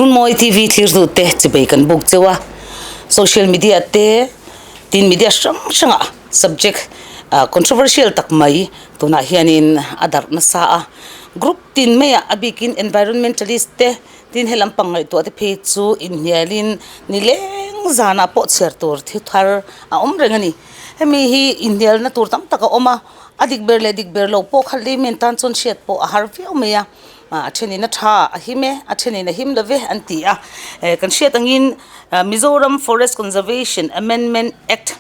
Runmawi TV thlir dute chibei kan buk cheu a, social media te tin media hrang hrangah subject controversial tak mai tunah hianin a darh nasa a, group tin maiah a bikin environmentalist te tin he lampang ngaihtuah te phei chu inhnialin nileng zanah pawh chhiar tur thi thar a awm reng a ni. Hemi hi inhnialna tur tam tak a awm a, a dik ber leh dik ber lo pawh kha hlei tan chuan hriat pawh a har viau mai a. A thenin a tha a him e, a thenin a him lo ve an ti a. Kan hriat angin Mizoram Forest Conservation Amendment Act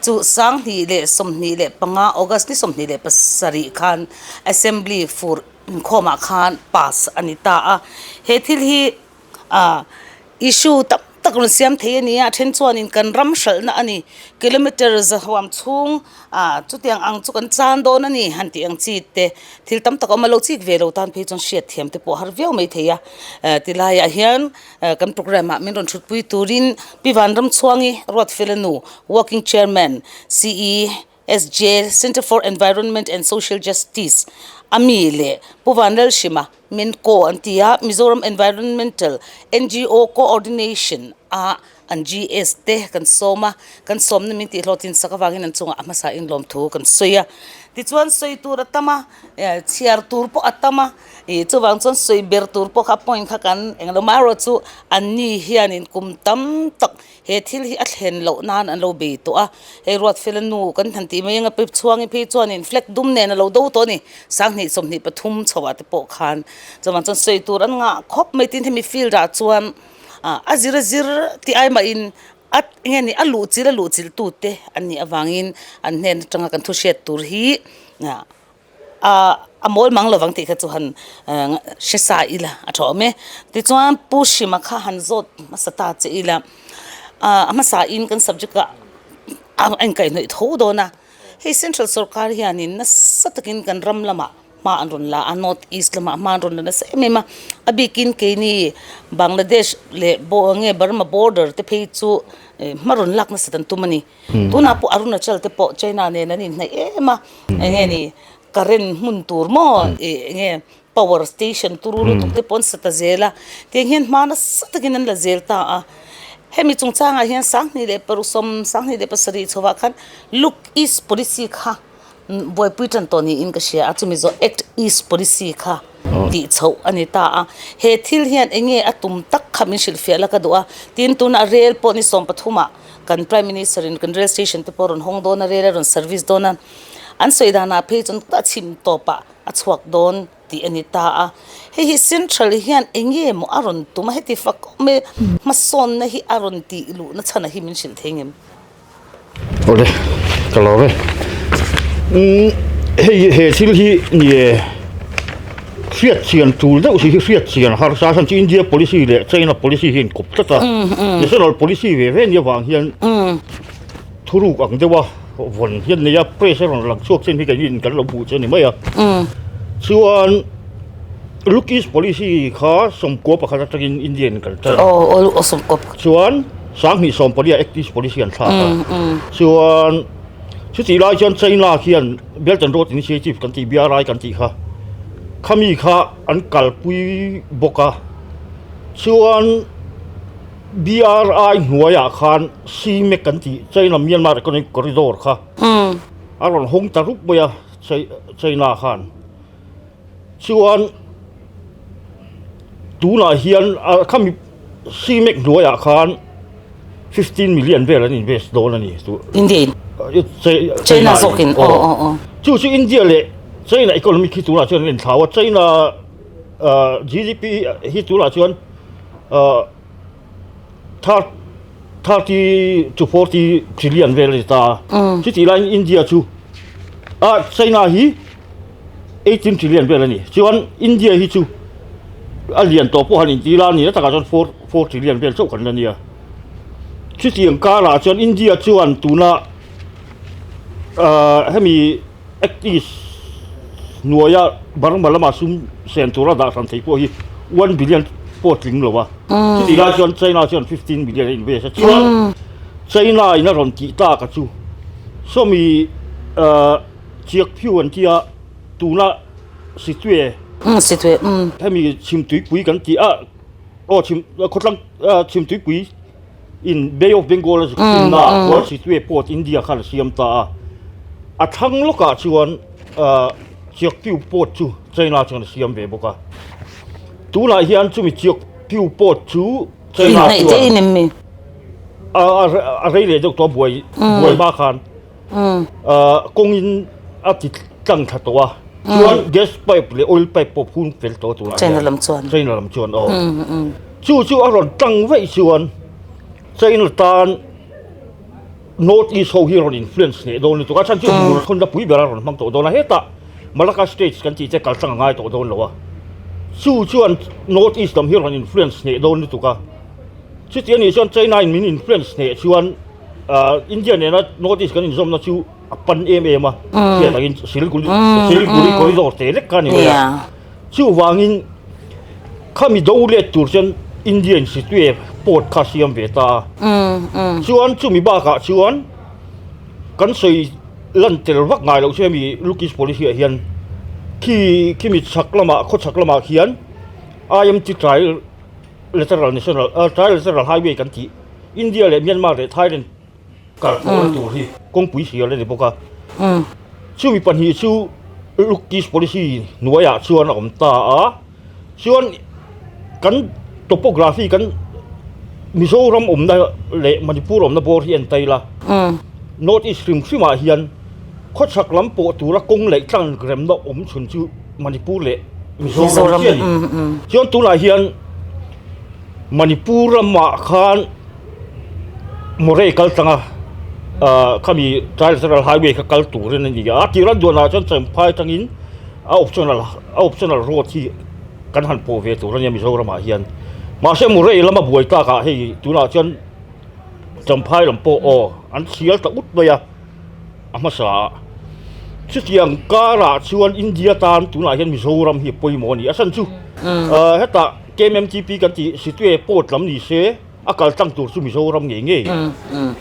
chu 2025 August ni 27 khan Assembly fur inkhawmah khan pass a ni ta a. He thil hi Issue tam tak rawn siam thei a ni a, a then chuanin kan ram hralhna a ni, kilometre zahuam chhung ah chutiang ang chu kan chan dawn a ni han tih ang chi te thil tam tak a awm a, lo chik ve lo tan phei chuan hriat thiam te pawh a har viau mai thei a, tilaiah hian kan programme ah min rawn thutpui turin Pi Vanramchhuangi Ruatfelanu Working Chairman CE SJ, Centre for Environment and Social Justice, a mi leh Pu Vanlalhrima Menko an ti a, Mizoram Environmental ngo Coordination a an GS te kan sawm a, kan sawmna min tihhlawhtlin sak avangin an chungah a hmasa in lawmthu kan sawi a. Tichuan sawi tur a tam a, chhiar tur pawh a tam a, ih chuvang chuan sawi ber tur pawh kha point kha kan englo marawh chu anni hianin kum tam tak He thil hi a thlen loh nan an lo bei tawh a, hei Ruatfela nu kan han tih mai anga pep chhuangin phei chuanin flag dum nen a lo do tawh a ni, 2023 chhoah te pawh khan chuvang chuan sawi tur an ngah khawp mai tin hemi field ah chuan a zir a zir tih ai mahin a enge ni a luh chilh a luh chilh tute an nih avangin an hnen atanga kan thu hriat tur hi A mawl mang lovang tih kha chu han hre sa ila a tha awm e. Tichuan Pu Hrima kha han zawt hmasa ta che ila, a hmasa in kan subject ah a inkaihhnawih tho dawn a, hei central sorkar hianin nasa takin kan ram lamah hma an rawn la a, north east lamah hma an rawn la nasa em em a, a bikin keini Bangladesh leh nge Burma border te phei chu hma rawn lak nasat an tum a ni. Tunah pawh Arunachal te pawh China nen an inhnaih em a, eng nge ni current hmun tur maw eng nge power station turu lutuk te pawh an sa ta zel a, tiang hian hma nasa takin an la zel ta a. Hemi chungchangah hian 2006, 2007 chhovah khan Look East Policy kha buaipui tan tawh niin ka hria a, chumi zawh Act East Policy kha tih chhoh a ni ta a. He thil hian eng nge a tum tak kha min hrilhfiah la ka duh a, tin tunah rel pawh ni 13 ah kan Prime Minister in kan rail station te pawh a rawn hawng dawn a, rail a rawn service dawn a, an sawi danah phei chuan a chhim tawpah a chhuak dawn tih a ni ta a. Hei hi Central hian eng nge maw a rawn tum a, heti fak awm e, hmasawnna hi a rawn tih luhna chhan a hi min hrilh thei ngem? Awle, ka lo ve. Umm hei he thil hi ni e hriat chian tul deuh si hi hriat chian harsa a chhan chu India policy leh China policy hi a inkawp tlat a national policy ve ve nia vang hian thuruk ang deuh a vawn hian nei a press a rawn lang chhuak chen hi keini in kan lo hmuh chu a ni mai a chuan look east policy kha 11 atangin India in kan tan a chuan 2014 ah act east policy an thlak a chuan. Chutih lai chuan China khian Belt and Road Initiative kan tih BRI kan tih kha khami kha an kalpui bawk a, chuan BRI hnuaiah khan CMEC kan tih China Myanmar Economic Corridor kha a rawn hawng ta rup mai a China khan. Chuan tunah hian khami CMEC hnuaiah khan 15 million vel an invest dawn a ni chu. India in? China zawk in aw aw aw. Chu chu India leh China economic hi tunah chuan an inthlau a, China GDP hi tunah chuan 30 to 40 trillion vel a ni ta a. Chutih laiin India chu China hi 18 trillion vel a ni. Chuan India hi chu a lian tawh pawh han inti la a ni na takah chuan 4 trillion vel chauh kan la nia. Chutiang karah chuan India chuan tuna hemi Act East hnuaia Burma lama sum sen tura dah hran thei pawh hi 1 billion pawh tling lo a. Chutih lai chuan China chuan 15 billion a invest a. Chuan China in a rawn tih tak a chu sawmi Chiak phiu an ti a, tuna Sitwe, Sitwe, hemi chhim tuipui kan tih a. Aw chhim khawthlang chhim tuipui in Bay of Bengal a zuk thinna ah chuan Sittwe port India khan a siam ta a. A thlang lawkah chuan Chiakpiu port chu China chuan a siam ve bawk a. Tunah hian chumi Chiakpiu port chu China chuan a rei leh deuh tawh a buai buai hma khan kawngin a ti tlang thla tawh a. Chuan gas pipe leh oil pipe pawh phun fel tawh tunah hian. China lam chuan. China lam chuan aw. Chu chu a rawn tlang vaih chuan China tan North East ho hi rawn influence hneh dawn lutuk a, chhan chu hmur thawnna pui ber a rawn hmang tawh dawn a, hetah Malacca Straits kan tih che kal tlang a ngai tawh dawn lo a, chu chuan North East lam hi rawn influence hneh dawn lutuk a, chuti anih chuan China in min influence hneh chuan India nena North East kan inzawmna chu a pan em em a, hriat angin Siliguri Siliguri corridor te lek kha a ni mai a. Chuvangin khami do let tur chuan India in Sittwe port kha siam ve ta a. Chuan chumi bakah chuan kan sawi lan tel vak ngai loh chu hemi Look East Policy ah hian khi khimi chhak lamah khaw chhak lamah khian IMT Trilateral National Trilateral Highway kan tih India leh Myanmar leh Thailand kal tawhna tur hi kawngpui sial a ni bawk a. Chumi pahnih chu Look East Policy hnuaiah chuan a awm ta a, chuan kan topography kan Mizoram awmna leh Manipur awmna bawr hi en ta ila, North East hrim hrimah hian khawchhak lam pawh tura kawng leh tlang remna awm chhun chu Manipur leh Mizoram chiah a ni. Chuan tunah hian Manipur ramah khan Murray kal tlang a ah khami Trilateral Highway kha kal turin a ni a, tir an duanah chuan Champhai atangin a optional a optional road hi kan han pawh ve tur a nia Mizoramah hian. Mahse Murray lama buai takah hei tunah chuan Champhai lam pawh aw an chhial ta ut mai a. A hmasa ah chutiang karah chuan India tan tunah hian Mizoram hi a pawimawh a ni. A chhan chu hetah KMMTP kan tih Sittwe port lam ni se a kal tlang tur chu Mizoram ngei ngei.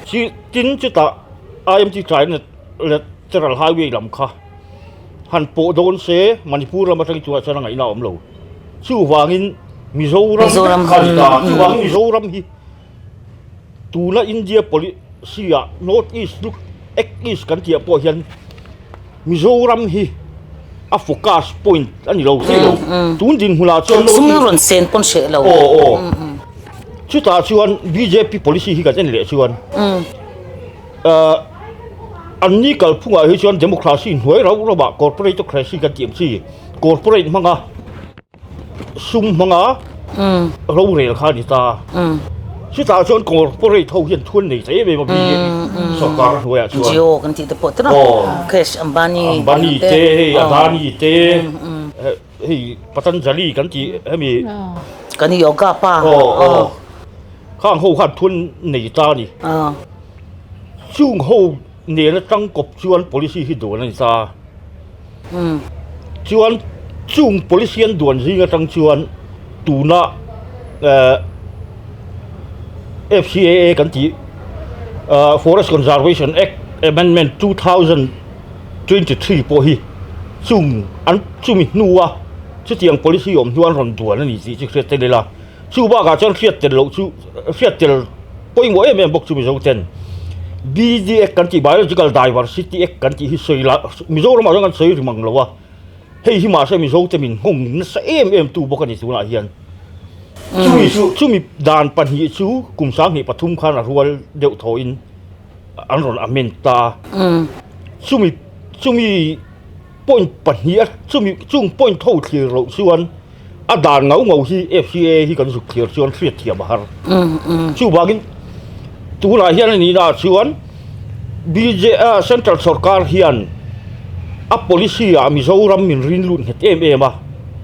Chi tin chutah IMT Trilateral Highway lam kha han pawh dawn se Manipur lam atangin tunah chuan a ngaihna a awm lo. Chuvangin Mizoram vek kha a ni ta. Chuvangin Mizoram hi. Tuna India policy ah North East lut Act East kan tih ah pawh hian Mizoram hi a focus point a ni lo thei lo. Tun dinhmunah chuan North East rawn sen pawn hreh lo. Aw aw. Chutah chuan bjp policy hi kan en leh chuan an ni kalphungah hi chuan democracy hnuai rauh rauh ah corporatocracy kan tih ang chi corporate hmanga Sum hmanga rorel kha a ni ta. Chutah chuan corporate ho hian thuan nei ta em em a bjp sorkar hnuaiah chuan. Jio kan tih te pawh tawh a. Mukesh Ambani. Ambani te hei Adani te hei Patanjali kan tih hemi. Kan yoga pa. Aw aw. Khang ho khan thuan nei ta a ni. Chung ho nena tangkawp chuan policy hi duan a ni ta. Chuan chung policy an duan zing atang chuan tuna FCAA kan tih Forest Conservation Act Amendment 2023 pawh hi chung an chumi hnua chutiang policy awm hnu an rawn duan a ni tih chu hriat tel ila. Chu bakah chuan hriat tel loh chu hriat tel pawimawh em em bawk chu Mizo ten BD Act kan tih Biological Diversity Act kan tih hi sawi la Mizoramah chuan kan sawi ri mang lo a, hei hi mahse Mizo te min nghawng nasa em em tu bawk a ni tunah hian. Chumi chu chumi dan pahnih chu kum 23 khan a rual deuh thawhin an rawn amend ta a, chumi chumi Point pahnih a chumi chung point ho thlir loh chuan a dan ngau ngau hi FCA hi kan zuk thlir chuan hriat thiam a har. Chuvangin tunah hian a nihna ah chuan BJ Central sorkar hian a policy ah Mizoram min rin lut nghet em em a,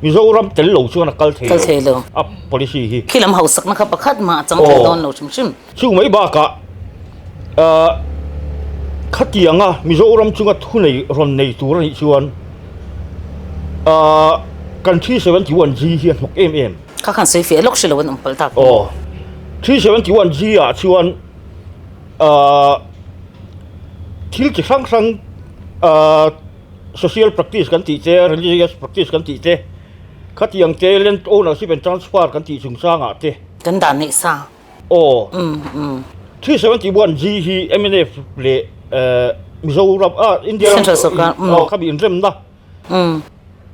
Mizoram tel lo chuan a kal thei lo a policy hi. Khi lam hausakna kha pakhat mah a chang thei dawn lo hrim hrim. Chu mai bakah khatianga Mizoram chunga thunei rawn nei tur a nih chuan kan 371 G hi a hnawk em em. Kha khan sawi fiah lawk hre lo an awm palh tak. Aw, 371 G ah chuan thil chi hrang hrang social practice kan tih te, religious practice kan tih te. Khatiang te land ownership and transfer kan tih chungchangah te. Kan dah neih sa. Aw. 371 G hi mnf leh Mizoram ah India ram Central sorkar aw khami inremna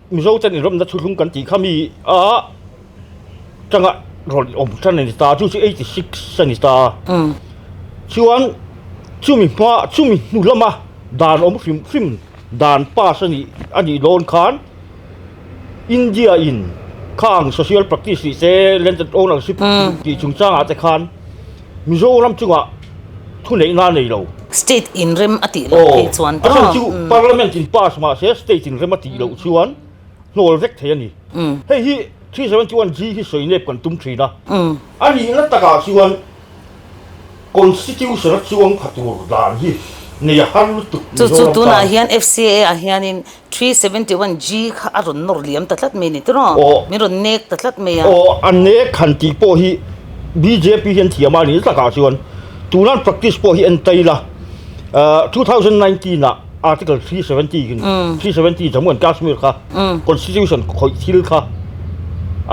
Mizo ten inremna thuthlung kan tih khami a tanga rawn awm tan a ni ta chu chu 86 a ni ta. Chuan chumi hma chumi hnu lama dan awm hrim hrim dan pass a nih a nih dawn khan India in khang social practice tih te landed ownership tih chungchangah te khan Mizoram chungah thuneihna a nei lo. State in rem a tih loh phei chuan A chhan chu Parliament in pass mahse state in rem a tih loh chuan hnawl vek thei a ni. Hei hi 371 G hi sawi nep kan tum thin a. A nihna takah chuan Constitution a chuang kha tur dan hi nei a har lutuk Chu chu Mizoram tunah tan. hian FCA ah hianin 371 G kha a rawn nawr liam ta tlat mai ni tiraw? Aw. Min rawn nek ta tlat mai a. Aw, a nek han tih pawh hi bjp hian thiam a ni takah chuan tunan practice pawh hi en tai la 2019 ah Article 370 370 Jammu and Kashmir kha Constitution khawih thil kha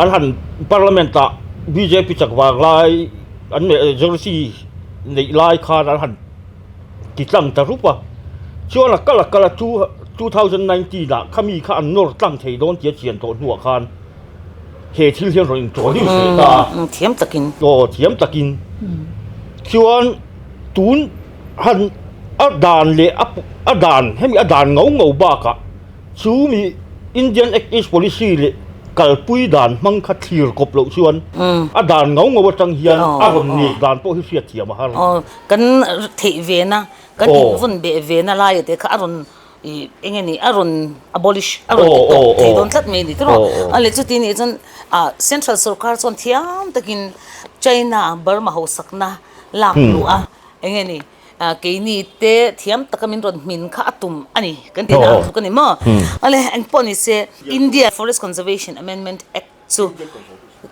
an han Parliament ah bjp chak vang lai an majority neih lai khan an han ti tlang ta rup a, chuan a kal a kal a 2019 ah khami kha an nawr tlang thei dawn tia chian tawh hnuah khan he thil hian rawn introduce leh ta a. Thiam takin. Aw thiam takin. Chuan tun han a dan leh a dan hemi a dan ngau ngau bakah Chu mi Indian Act East Policy leh kalpui dan hmang kha thlir kawp loh chuan a dan ngau ngau atang hian a rawn nek dan pawh hi hriat thiam a har. Aw, kan theih ve na, kan invawn beh ve na laia te kha a rawn ih eng nge ni a rawn abolish a rawn ti tawp thei dawn tlat mai a ni tiraw. A leh chuti nih chuan ah Central sorkar chuan thiam takin China Burma hausakna lak luh a eng nge ni Keini te thiam taka min rawn hmin kha a tum a ni kan tihna ang tluk a ni maw? Awle engpawh ni se India Forest Conservation Amendment Act chu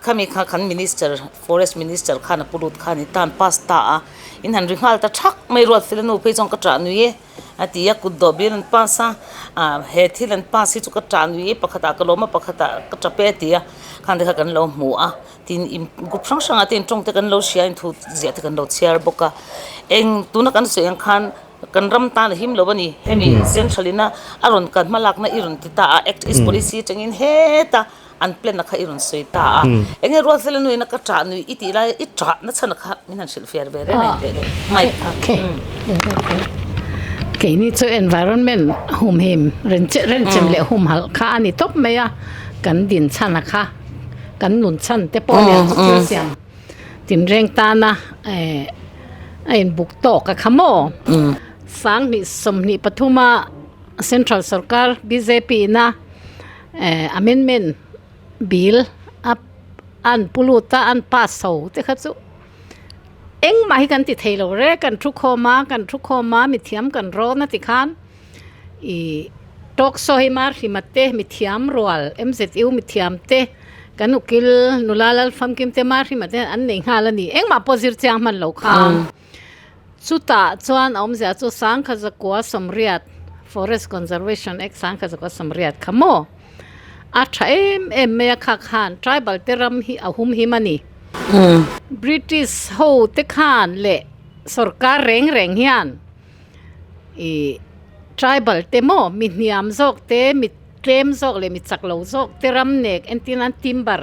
khami kha kan Minister Forest Minister khan a pu lut kha a ni ta an pass ta a, in han ri nghal ta thak mai ruat fel a nu phei chuan ka ṭah nui e a ti a, kut dawh bial an pass a, he thil an pass hi chu ka ṭah nui e pakhatah ka lawm a pakhatah ka ṭap e a ti a, khang te kha kan lo hmu a. Tin, in group hrang hrangah te in tawng te kan lo hria, in thu ziah te kan lo chhiar bawk a. Eng tuna kan sawi ang khan kan ram tan a him lo a ni. Hemi central ina a rawn kan hma lakna i rawn ti ta a, Act East Policy atangin heta an plan a kha i rawn sawi ta a. Enge rual fel a nuin a ka ṭah nui i tih lai i ṭah na chhan a kha min han hrilh fiar ve reng a inteh leh mic kha. Keini chu environment humhim renchem leh humhalh kha a ni tawp mai a, kan din chhan a kha. Kan nun chhan te pawh nia chu thil siam tinreng tana eh a inbuk tawk a kha maw? 2024 a Central Sorkar bjp ina eh amendment bill a an pu lut a an pass ho te kha chu engmah hi kan ti thei lo reng kan thu khawm a kan thu khawm a mithiam kan rawn a ti khan. Ih talk show hi mar hlima te mithiam rual MZU mithiam te kan ukil nula lal famkim te mar hlima te an nei nghal a ni engmah pawh zir chiang hman lo kha chutah chuan a awmzia chu sangkhat zakua sawmriat forest conservation act sangkhat zakua sawmriat kha maw a tha em em mai a kha khan tribal te ram hi a hum him a ni British ho te khan leh sorkar reng reng hian. Ih tribal te maw mi hniam zawk te mi tlem zawk leh mi chak lo zawk te ram nek entir nan timber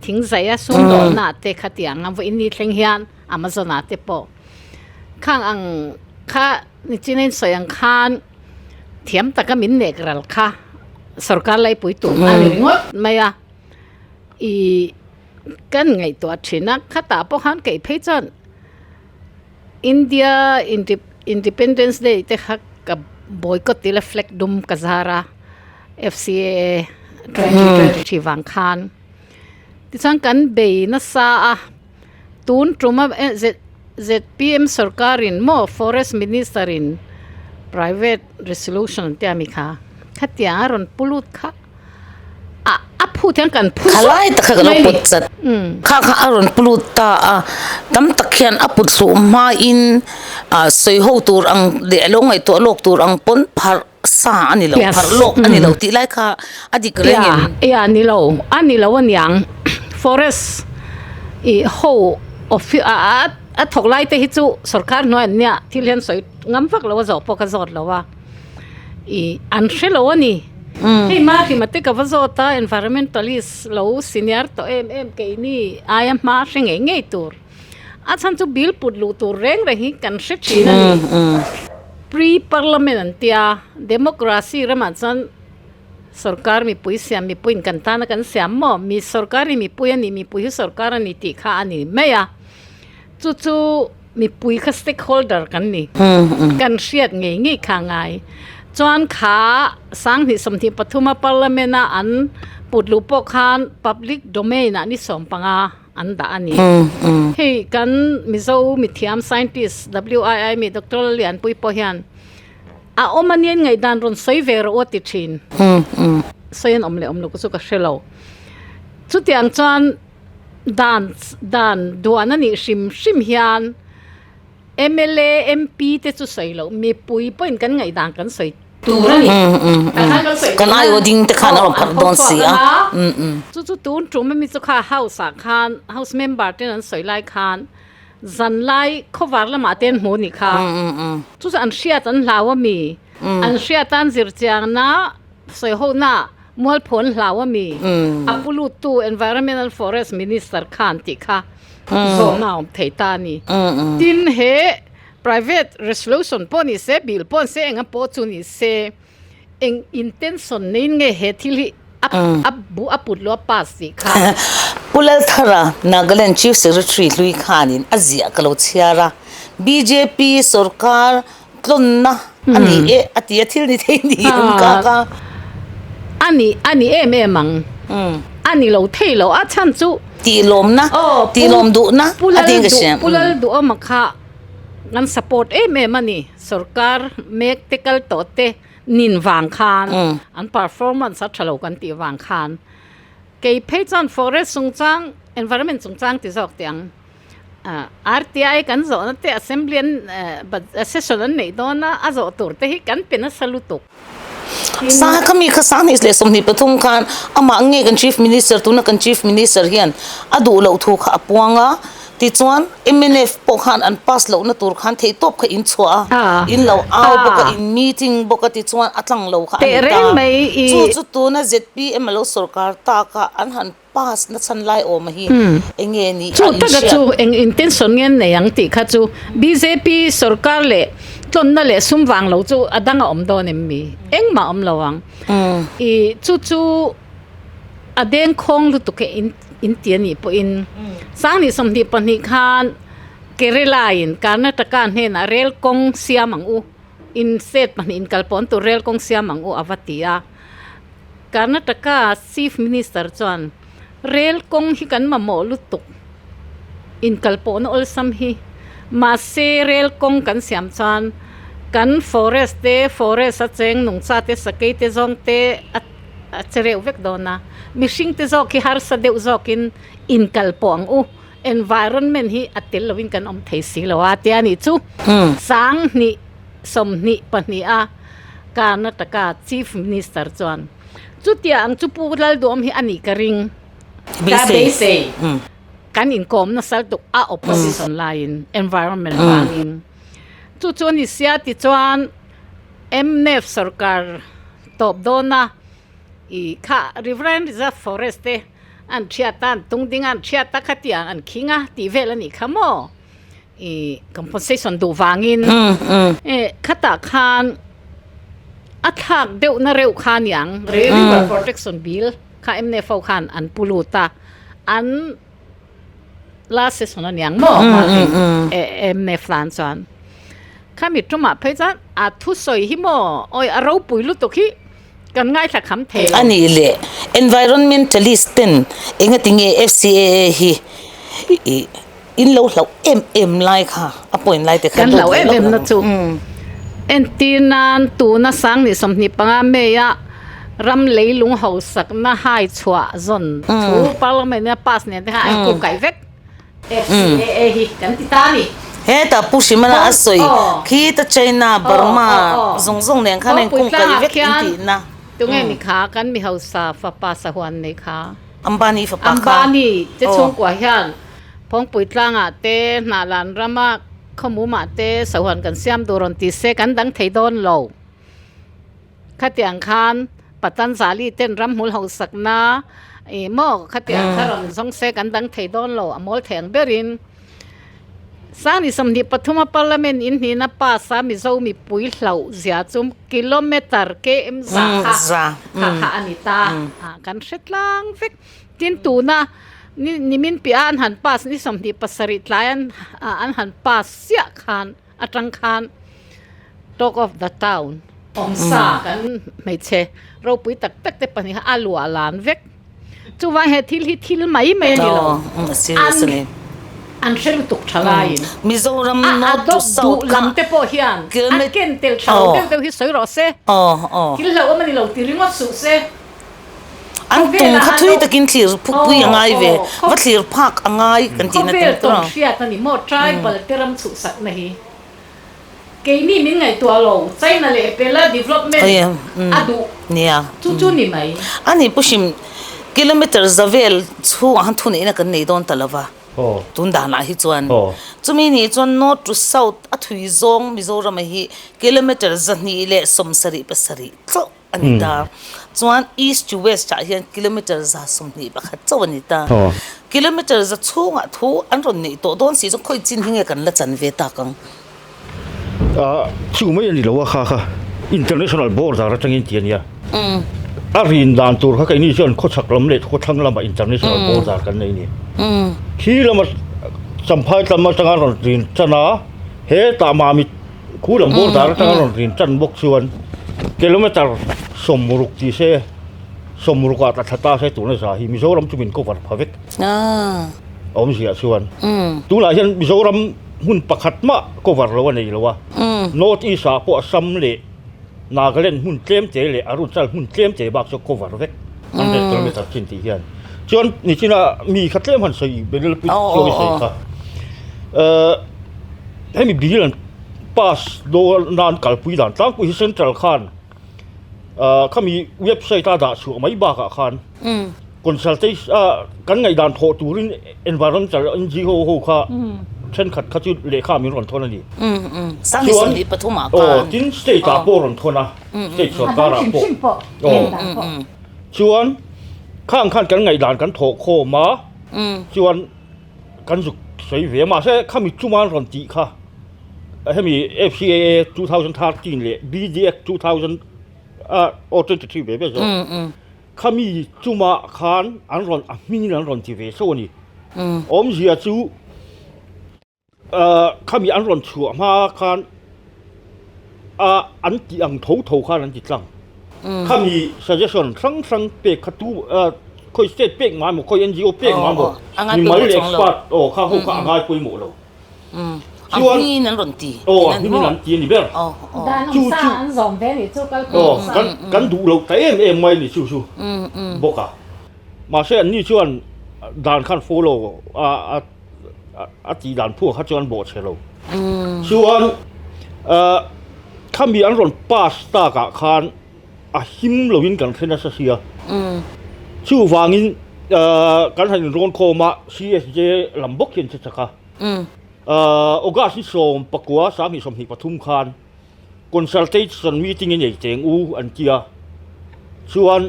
thing zaih a sum dawhna ah te khatiang a vawiin ni thleng hian amazon ah te pawh khang ang kha nichin a insawi ang khan thiam taka min nek ral kha sorkar laipui tum a ni ringawt mai a ih kan ngaihtuah thin a khatah pawh khan keih phei chuan. India Independence Day te kha ka boycott tih la flag dum ka zar a FCAA 2023 vang khan tichuan kan bei nasa a tun tum a ZPM sorkar in maw forest minister in private resolution te ami kha khatiang a rawn pu lut kha. A phut hian kan phu Kha lai tak kha ka lo put chat. Kha kha a rawn plut ta a, tam tak hian a put hluh hmain sawi ho tur ang leh a lo ngaihtuah lawk tur ang pawn pharh sa a ni lo, pharh lawk a ni lo tih lai kha a dik reng em? Ia, ni lo, a ni lo aniang. Forest i ho offi a a thawk lai te hi chu sorkar hnuai an nia thil hian sawi ngam vak lo a zawh pawh ka zawt lo a. I an hre lo a ni. Hei Mahima te ka va zawt a, environmentalist lo senior tawh em em keini aia hma hre ngei ngei tur. A chhan chu bill put luh tur reng reng hi kan hre thin a ni. Pre-parliament an tia, democracy ramah chuan sorkar mipui siam mipuiin kan tana kan siam maw? Mi sorkar hi mipui a ni, mipui hi sorkar a ni tih kha a ni mai a. Chu chu mipui kha stakeholder kan ni. Kan hriat ngei ngei kha ngai. Chuan kha sanghnih 23 a parliament a an put luh pawh khan public domain ah ni 15 an dah a ni. Hei kan Mizo mithiam scientist WII mi Doctor Lallianpui pawh hian a awm a nia ngaihdan rawn sawi ve rawh u a ti thin. Sawi an awm leh awm lo chu ka hre lo. Chutiang chuan Dan dan duan a nih hrim hrim hian mla, MP te chu sawi loh mipui pawhin kan ngaihdan kan sawi tur a ni. Kan aiawh ding te khan a rawn pharh dawn si a. Chu chu tun tum ami chu kha house ah khan house member ten an sawi lai khan zan lai khawvar lamah te an hmu a nih kha. Chu chu an hriat an hlau a mi. An hriat an zir chiangna sawi ho na mualphawn hlau a mi. A pu luttu Environmental Forest Minister khan tih kha zawhna a awm thei ta a ni. Tin, he private resolution pawh ni se, bill pawh ni se, enga pawh chu ni se, eng intention neiin nge he thil hi a bu a put lo a pass tih kha. Pu Lalthara, Nagaland Chief Secretary hlui khanin a ziah ka lo chhiar a, bjp sorkar tlawnna a ni e a ti a, thil ni thei ni em ka ka. A ni a ni em em ang. A ni lo thei lo a chhan chu. Tih lawmna, tih lawm duhna a ti in ka hria. Pu Lalduhawma kha kan support em em a ni, sorkar mek te kal tawh te nin vang khan an performance a tha lo kan tih vang khan kei phei chuan forest chungchang environment chungchang ti zawk teh ang. RTI kan zawhna te assembly an session an neih dawn a, a zawh tur te hi kan pe nasa lutuk. Sa kha mi kha 2023 khan amah nge kan Chief Minister tuna kan Chief Minister hian a duh loh thu kha a puang a, tichuan mnf pawh khan an pass lohna tur khan theihtawp kha in chhuah a, in lo au bawk a, in meeting bawk a tichuan a tlang lo kha a ni ta. Chu chu tuna zpm a lo sorkar tak a an han Pass na chhan lai awm hi eng nge nih a inhriat? Chu taka chu eng intention nge an nei ang tih kha chu bjp sorkar leh tlawnna leh sum vang lo chu a dang a awm dawn em mi? Engmah a awm lo ang. I chu chu a dengkhawng lutuk e in in ti a nih pawhin 2022 khan Kerala in Karnataka hnenah rel kawng siam ang u, in state pahnih in kalpawn tur rel kawng siam ang u a va ti a. Karnataka Chief Minister chuan rel kawng hi kan mamawh lutuk inkalpawhna awlsam hi mahse rel kawng kan siam chuan kan forest te forest a cheng nungcha te sakei te zawng te a a che reuh vek dawn a mihring te zawk hi harsa deuh zawkin inkalpawh ang u environment hi a tel lovin kan awm thei si lo a tia nih chu 2022 a. Karnataka Chief Minister chuan chutia ang chu Pu Lalduhawm hi a nih ka ring. Ka beisei. Kan inkawm nasa lutuk a opposition laiin environment vangin. Chu chu a ni sia tichuan mnf sorkar tawp dawna i kha Riverine Reserve Forest te an thiat a, an tung ding a, an thiat a khatiang an khing a tih vel a nih kha maw? I compensation duh vangin e khatah khan a thlak deuh na reuh kha aniang River Protection Bill kha mnf ho khan an pu lut a an last session aniang maw mnf tan chuan khami tumah phei chuan a thusawi hi maw awi a ropui lutuk hi kan ngaithla kham thei lo. A nih leh environmentalist ten engatinge FCAA hi i In lo hlauh em em lai kha a point lai te kha Kan hlauh em em na chu entir nan tuna 2025 May a ram leilung hausakna hai chhuah zawn thu Parliament a pass nen te kha a inkup kaih vek. FCAA hi kan ti ta a ni. Hetah Pu Hrimana a sawi khita China, Burma zawng zawng nen khan a inkung kaih vek in tihna. Tunge mi kha kan mi hausa fapa sahuan nei kha? Ambani fapa kha. Ambani te chhungkua hian Phawngpui tlangah te Hnahlan rama khawmumah te sahuan kan siam tur rawn ti se kan dang thei dawn lo. Khatiang khan Patanjali ten ramhmul hausakna ih maw khatiang kha rawn zawng se kan dang thei dawn lo a mawl thei ang berin Sangni 23 a Parliament in hnihna pass a Mizo mipui hlauh zia chu kilometre km za kha kha kha a ni ta a kan hre tlang vek. Tin tuna ni nimin piah a an han pass ni 27 tlai an an han pass chiah khan atang khan talk of the town awmsa kan hmeichhe ropui tak tak te pahnih kha a luah lan vek chuvang he thil hi thil mai mai a ni lo an an hre lutuk tha laiin Mizoram north to south duh lam te pawh hian a ken tel tha lo deuh deuh hi sawi rawh se thil hlauhawm a ni lo ti ringawt suh se. An tum kha thui takin thlir phukpui a ngai ve, va thlir phak a ngai kan tihna tur. Khawvel tawng hriat a ni maw tribal te ram chhuhsakna hi. Keini min ngaihtuah lo, China leh Pela development a duh chu chu ni mai. A ni Pu Hrim, kilometre za vel chhungah khan thuneihna kan nei dawn ta lo va, tun danah hi chuan. Chumi ni chuan North to South a thui zawng Mizoram-a hi kilometre 277 chauh. a ni ta. Chuan east to west ah hian kilometre 121 chauh a ni ta. Kilometre za chhungah thu an rawn neih tawh dawn si chuan khawi chin hi nge kan la chan ve tak ang? Chu mai a ni lo a kha kha international border atangin ti a nia. A rin dan tur kha keini chuan khawchhak lam leh khawthlang lamah international border kan nei a ni. Khi lama Champhai tlam atanga rawn rin tan a, hetah Mamit Khu lam border atanga rawn rin tan bawk chuan kilometer 60 tih se 60 ah tla thla ta se tuna za hi Mizoram chu min cover pha vek a awmzia chuan tunah hian Mizoram hmun pakhat mah cover lo a nei lo a North East ah pawh Assam leh Nagaland hmun tlem te leh Arunachal hmun tlem te bak chu cover vek hundred kilometer chin tih hian chuan nichina mi kha tlem han sawi Benelpui chuan i sawi kha Hemi bill an pass dawn nan kalpui dan tlangpui hi central khan ah khami website a dah chhuah mai bakah khan consultation ah kan ngaihdan thawh turin environmental NGO ho kha thenkhat kha chu lehkha min rawn thawn a ni. Chuan aw tin state ah pawh rawn thawn a state sorkar ah pawh aw chuan khang khan kan ngaihdan kan thawh khawm a chuan Kan zuk sawi ve a, mahse khami chuman rawn tih kha hemi FCAA 2013 leh BD Act 2000 ah aw 23 ve ve zawk khami chumah khan an rawn a hmingin an rawn ti ve so a ni. Awmzia chu khami an rawn chhuah hma khan a an tih ang tho tho khan an ti tlang. Khami suggestion hrang hrang pek kha tu khawi state pek mai maw khawi NGO pek mai maw mimal leh expert aw kha ho kha a ngai pawimawh lo. Chuan an rawn ti aw a hmingin an ti a ni ber. Chu chu an zawm ve ni chu kal aw kan kan duh loh ta em em mai ni chu chu bawk a. Mahse an ni chuan dan khan follow a a tih dan phuah kha chuan bawh chhe lo. Chuan khami an rawn pass takah khan a him loin kan hre nasa sia. Chuvangin kan han inrawn khawm a CSJ lam bawk hian che chak a. August ni 19 2023 khan Consultation meeting i nei teng u an ti a, chuan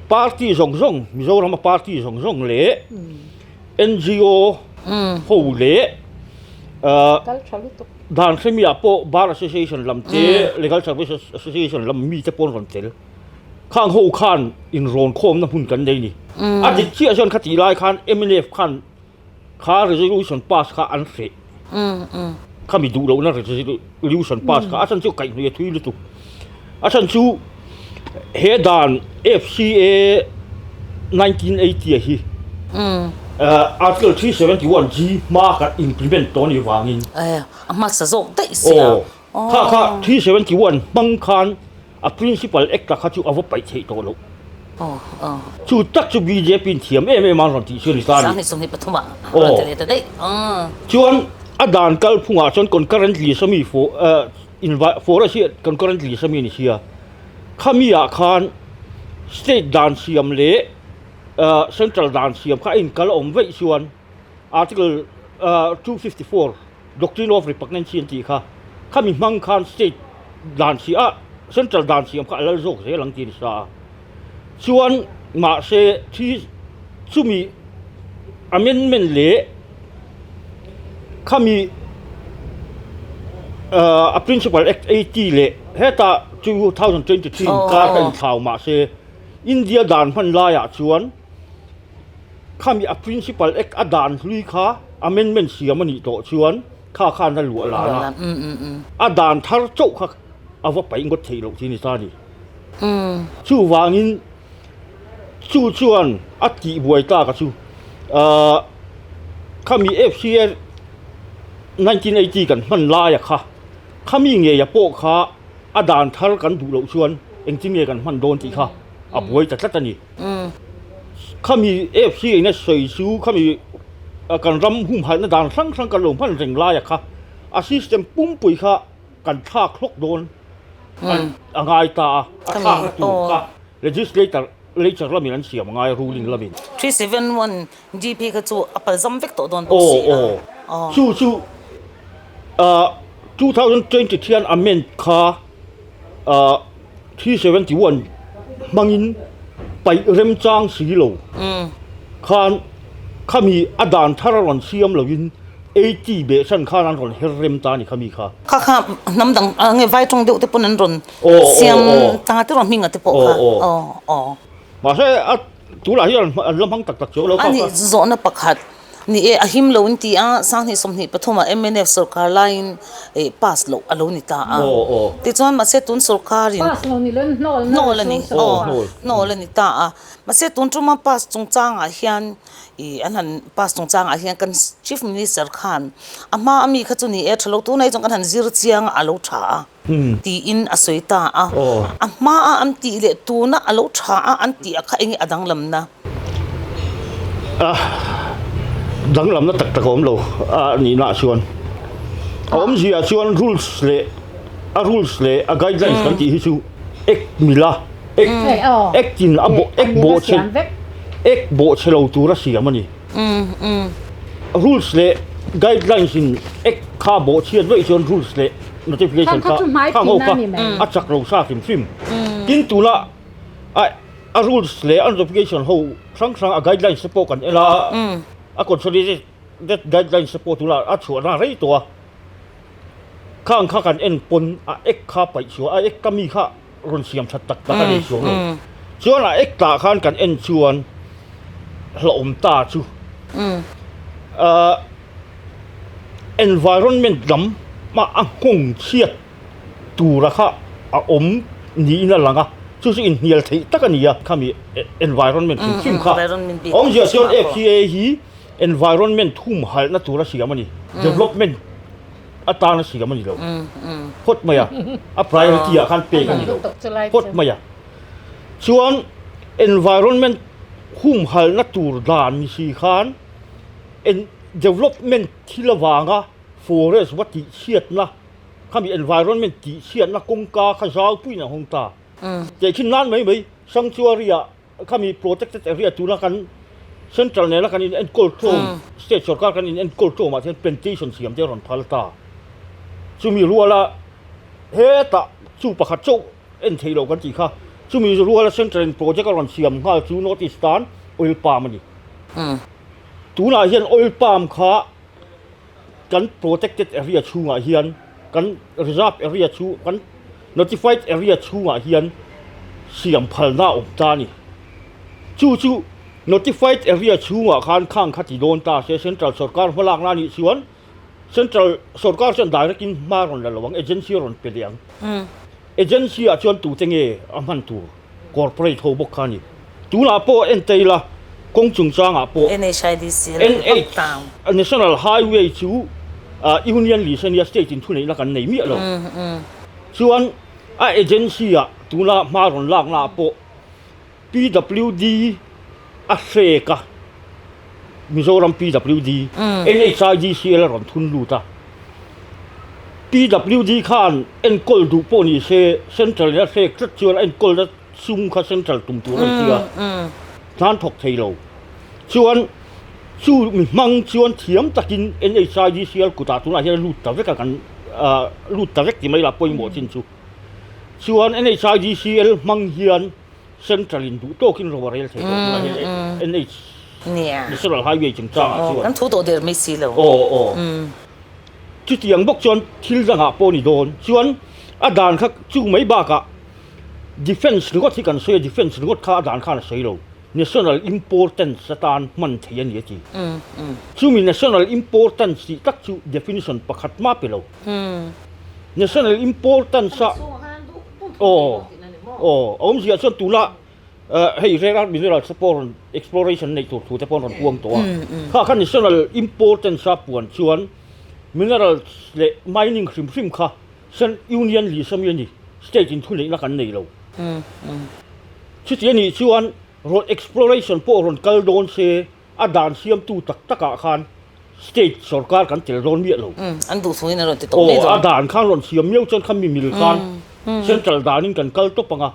party zawng zawng Mizoram a party zawng zawng leh NGO ho leh dan hremi ah pawh Bar Association lam te Legal Services Association lam mi te pawh an rawn tel. Khang ho khan inrawn khawmna hmun kan nei a ni. A dik chiah chuan khatih lai khan mnf khan Kha resolution pass kha an hreh. Khami duh lohna resolution pass kha a chhan chu kaihhnawih a thui lutuk. A chhan chu he dan FCA 1980 a hi Article 371 G hma kan implement tawh anih vangin. A hmasa zawk daih sia. Kha kha 371 hmang khan a Principal Act a kha chu a va paih theih tawh loh. Chu tak chu bjp in thiam em em a rawn tih chu a ni ta a ni. 2023 ah rawn ti leh ta daih. Chuan. A dan kalphungah chuan concurrent list ami forest hi concurrent list ami a ni sia, khami ah khan state dan siam leh central dan siam kha a inkal a awm veih chuan article 254 doctrine of repugnancy an tih kha khami hmang khan state dan siam ah central dan siam kha a lal zawk zel ang tih a ni sa a chuan mahse thi chumi amendment leh khami a principal act 80 leh heta 2023 inkar kha inthlau mahse India dan hman laiah chuan. Khami a Principal Act a dan hlui kha amendment siam a nih tawh chuan kha khan a luah lan a, a dan thar chauh kha a va paih ngawt theih loh chi ni ta a ni. Chuvangin chu chuan a tihbuai ta ka chu khami FCA 1980 kan hman laia kha khami ngeia pawh kha a dan thar kan duh loh chuan engtin nge kan hman dawn tih kha a buai ta tlat a ni. Khami FC ina sawi chu khami kan ram humhalhna dan hrang hrang kan lo hman reng laia kha a system pumpui kha kan thlak hlawk dawn a ngai ta a, a thlakna tur kha legislator lature lamin an siam a ngai a ruling lamin. 371 GP kha chu a palzam vek tawh dawn bawk si a. Aw chu chu 2020 thian amend kha 371 hmangin paih remchang si lo khan khami a dan thar a rawn siam loin 80 behsan khan an rawn her rem ta a ni khami kha. Kha kha hnam dang nge vai tawng deuh te pawn an rawn siam tanga te rawn hming a te pawh kha aw aw. Mahse a tunah hian an la hmang tak tak chuang lo kha. A nih zawhna pakhat Ni e, a him lo in ti a, 2023 ah mnf sorkar laiin eh pass loh a lo ni ta a. Tichuan mahse tun sorkarin Pass lo ni loin hnawl na hnawl a ni, aw hnawl a ni ta a. Mahse tun tuma pass chungchangah hian ih an han pass chungchangah hian kan Chief Minister khan a hma ami kha chu ni e tha lo tunah hi chuan kan han zir chiang a a lo tha a tiin a sawi ta a. A hma a an tih leh tuna a lo tha a an tih ah kha enge a danglamna? A danglamna tak tak a awm lo a nihna ah chuan a awmzia ah chuan rules leh a rules leh a guidelines kan tih hi chu ek mila ek ek in a bawh ek bawh chhe ek bawh chhe lo tura siam a ni rules leh guidelines in ek kha bawh chhiat vaih chuan rules leh notification kha khang ho kha a chak lo sa hrim hrim tin tuna a A rules leh a notification ho hrang hrang a guidelines te pawh kan en a, a consolidated guidelines te pawh tunah a chhuahna rei tawh a, khang kha kan en pawn a ek kha paih chhuah a ek ka mi kha rawn siam that tak tak a nei chuang lo. Chuan a ek tah khan kan en chuan hlauhawm ta chu ahh environment lam ah a nghawng chhiat tura kha a awm niin a lang a, chu chu inhnial theih tak a ni a, khami environment hrim hrim kha awmzia chuan FCA hi environment humhalhna tura siam a ni, development atana siam a ni lo phawt mai a, a priority ah khan pek a ni lo phawt mai a, chuan environment humhalhna tur dan ni si khan development thil avanga forest va tihchhiatna Khami environment tih chhiatna kawngka kha zau puiin a hawng ta. Tehkhin nan mai mai sanctuary ah khami protected area tuna kan central nena kan in enkawl tlawm state sorkar kan in enkawl tlawm ah hian plantation siam te a rawn phal ta. Chumi ruala hetah chu pakhat chauh en theih loh kan tih kha chumi ruala central in project a rawn siam nghal chu north east tan oil palm a ni. Tunah hian oil palm kha kan protected area chhungah hian kan reserve area chu kan notified area chhungah hian siam phalna a awm ta a ni. Chu chu notified area chhungah khan khang kha ti dawn ta se central sorkar hmalakna a nih chuan central sorkar chuan direct in hma rawn la lo ang agency a rawn pe leh ang. Agency ah chuan tute nge a hman tur? Corporate ho bawk kha a ni. Tunah pawh en ta ila, kawng chungchangah pawh NH, National Highway chu Union list a nia, State in thuneihna kan nei miah lo. Chuan a agency ah tuna hma rawn lakna ah pawh PWD a hrek a. Mizoram PWD, NHIDCL a rawn thun lut a. PWD khan enkawl duh pawh ni se Central in a hrek tlat chuan a enkawlna sum kha Central tum tur a ni si a, hnan thawk thei lo. Chuan chu mi hmang chuan thiam takin NHIDCL kutah tunah hian a lut ta vek a, kan lut ta vek ti mai lah pawimawh chin chu. Chuan NHIDCL hmang hian Central in duh tawkin ro a rel thei tawh tunah hian NH National Highway chungchangah chuan. Kan thu tawh der mai si lo. Aw aw. Chutiang bawk chuan thil dangah pawh ni dawn. Chuan a dan kha chu mai bakah Defence ringawt hi kan sawi a, Defence ringawt kha a dan khan a sawi lo. National importance atan hman thei a ni a ti. Chumi national importance tih tak chu definition pakhat mah pe lo. National importance a aw aw a awmzia chuan tuna hei rare earth minerals te pawh rawn exploration neih tur thu te pawh an rawn puang tawh a. Kha kha national importance a puan chuan minerals leh mining hrim hrim kha Cent Union list ami a ni, state in thuneihna kan nei lo. Chuti a nih chuan rawn exploration pawh rawn kal dawn se a dan siamtu tak takah khan state sorkar kan tel dawn miah lo. An duh chungin an rawn ti tawh mai dawn. Aw, a dan khan rawn siam miau chuan kha mi mil khan central danin kan kal tawp ang a,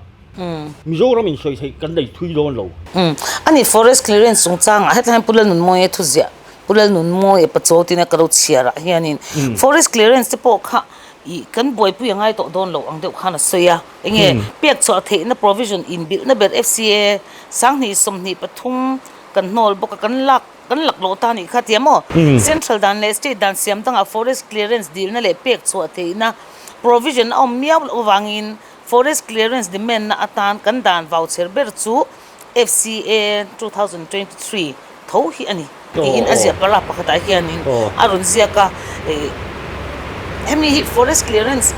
Mizoram in sawi theih kan nei thui dawn lo. A ni, forest clearance chungchangah hetlai hian Pu Lalnunmawia thuziah Pu Lalnunmawia Pachaw tina ka lo chhiarah hianin forest clearance te pawh kha ih kan buaipui a ngai tawh dawn lo ang deuh khan a sawi a. Enge pek chhuah theihna provision inbilhna ber FCA 2023 kan hnawl bawk a kan lak kan lak loh ta anih kha tia maw? Central dan leh state dan siam dangah forest clearance dilna leh pek chhuah theihna provision a awm miau loh avangin forest clearance demand na atan kan dan vau chher ber chu FCA 2023 tho hi a ni tiin a ziah para pakhatah hianin a rawn ziak a. Hemi hi forest clearance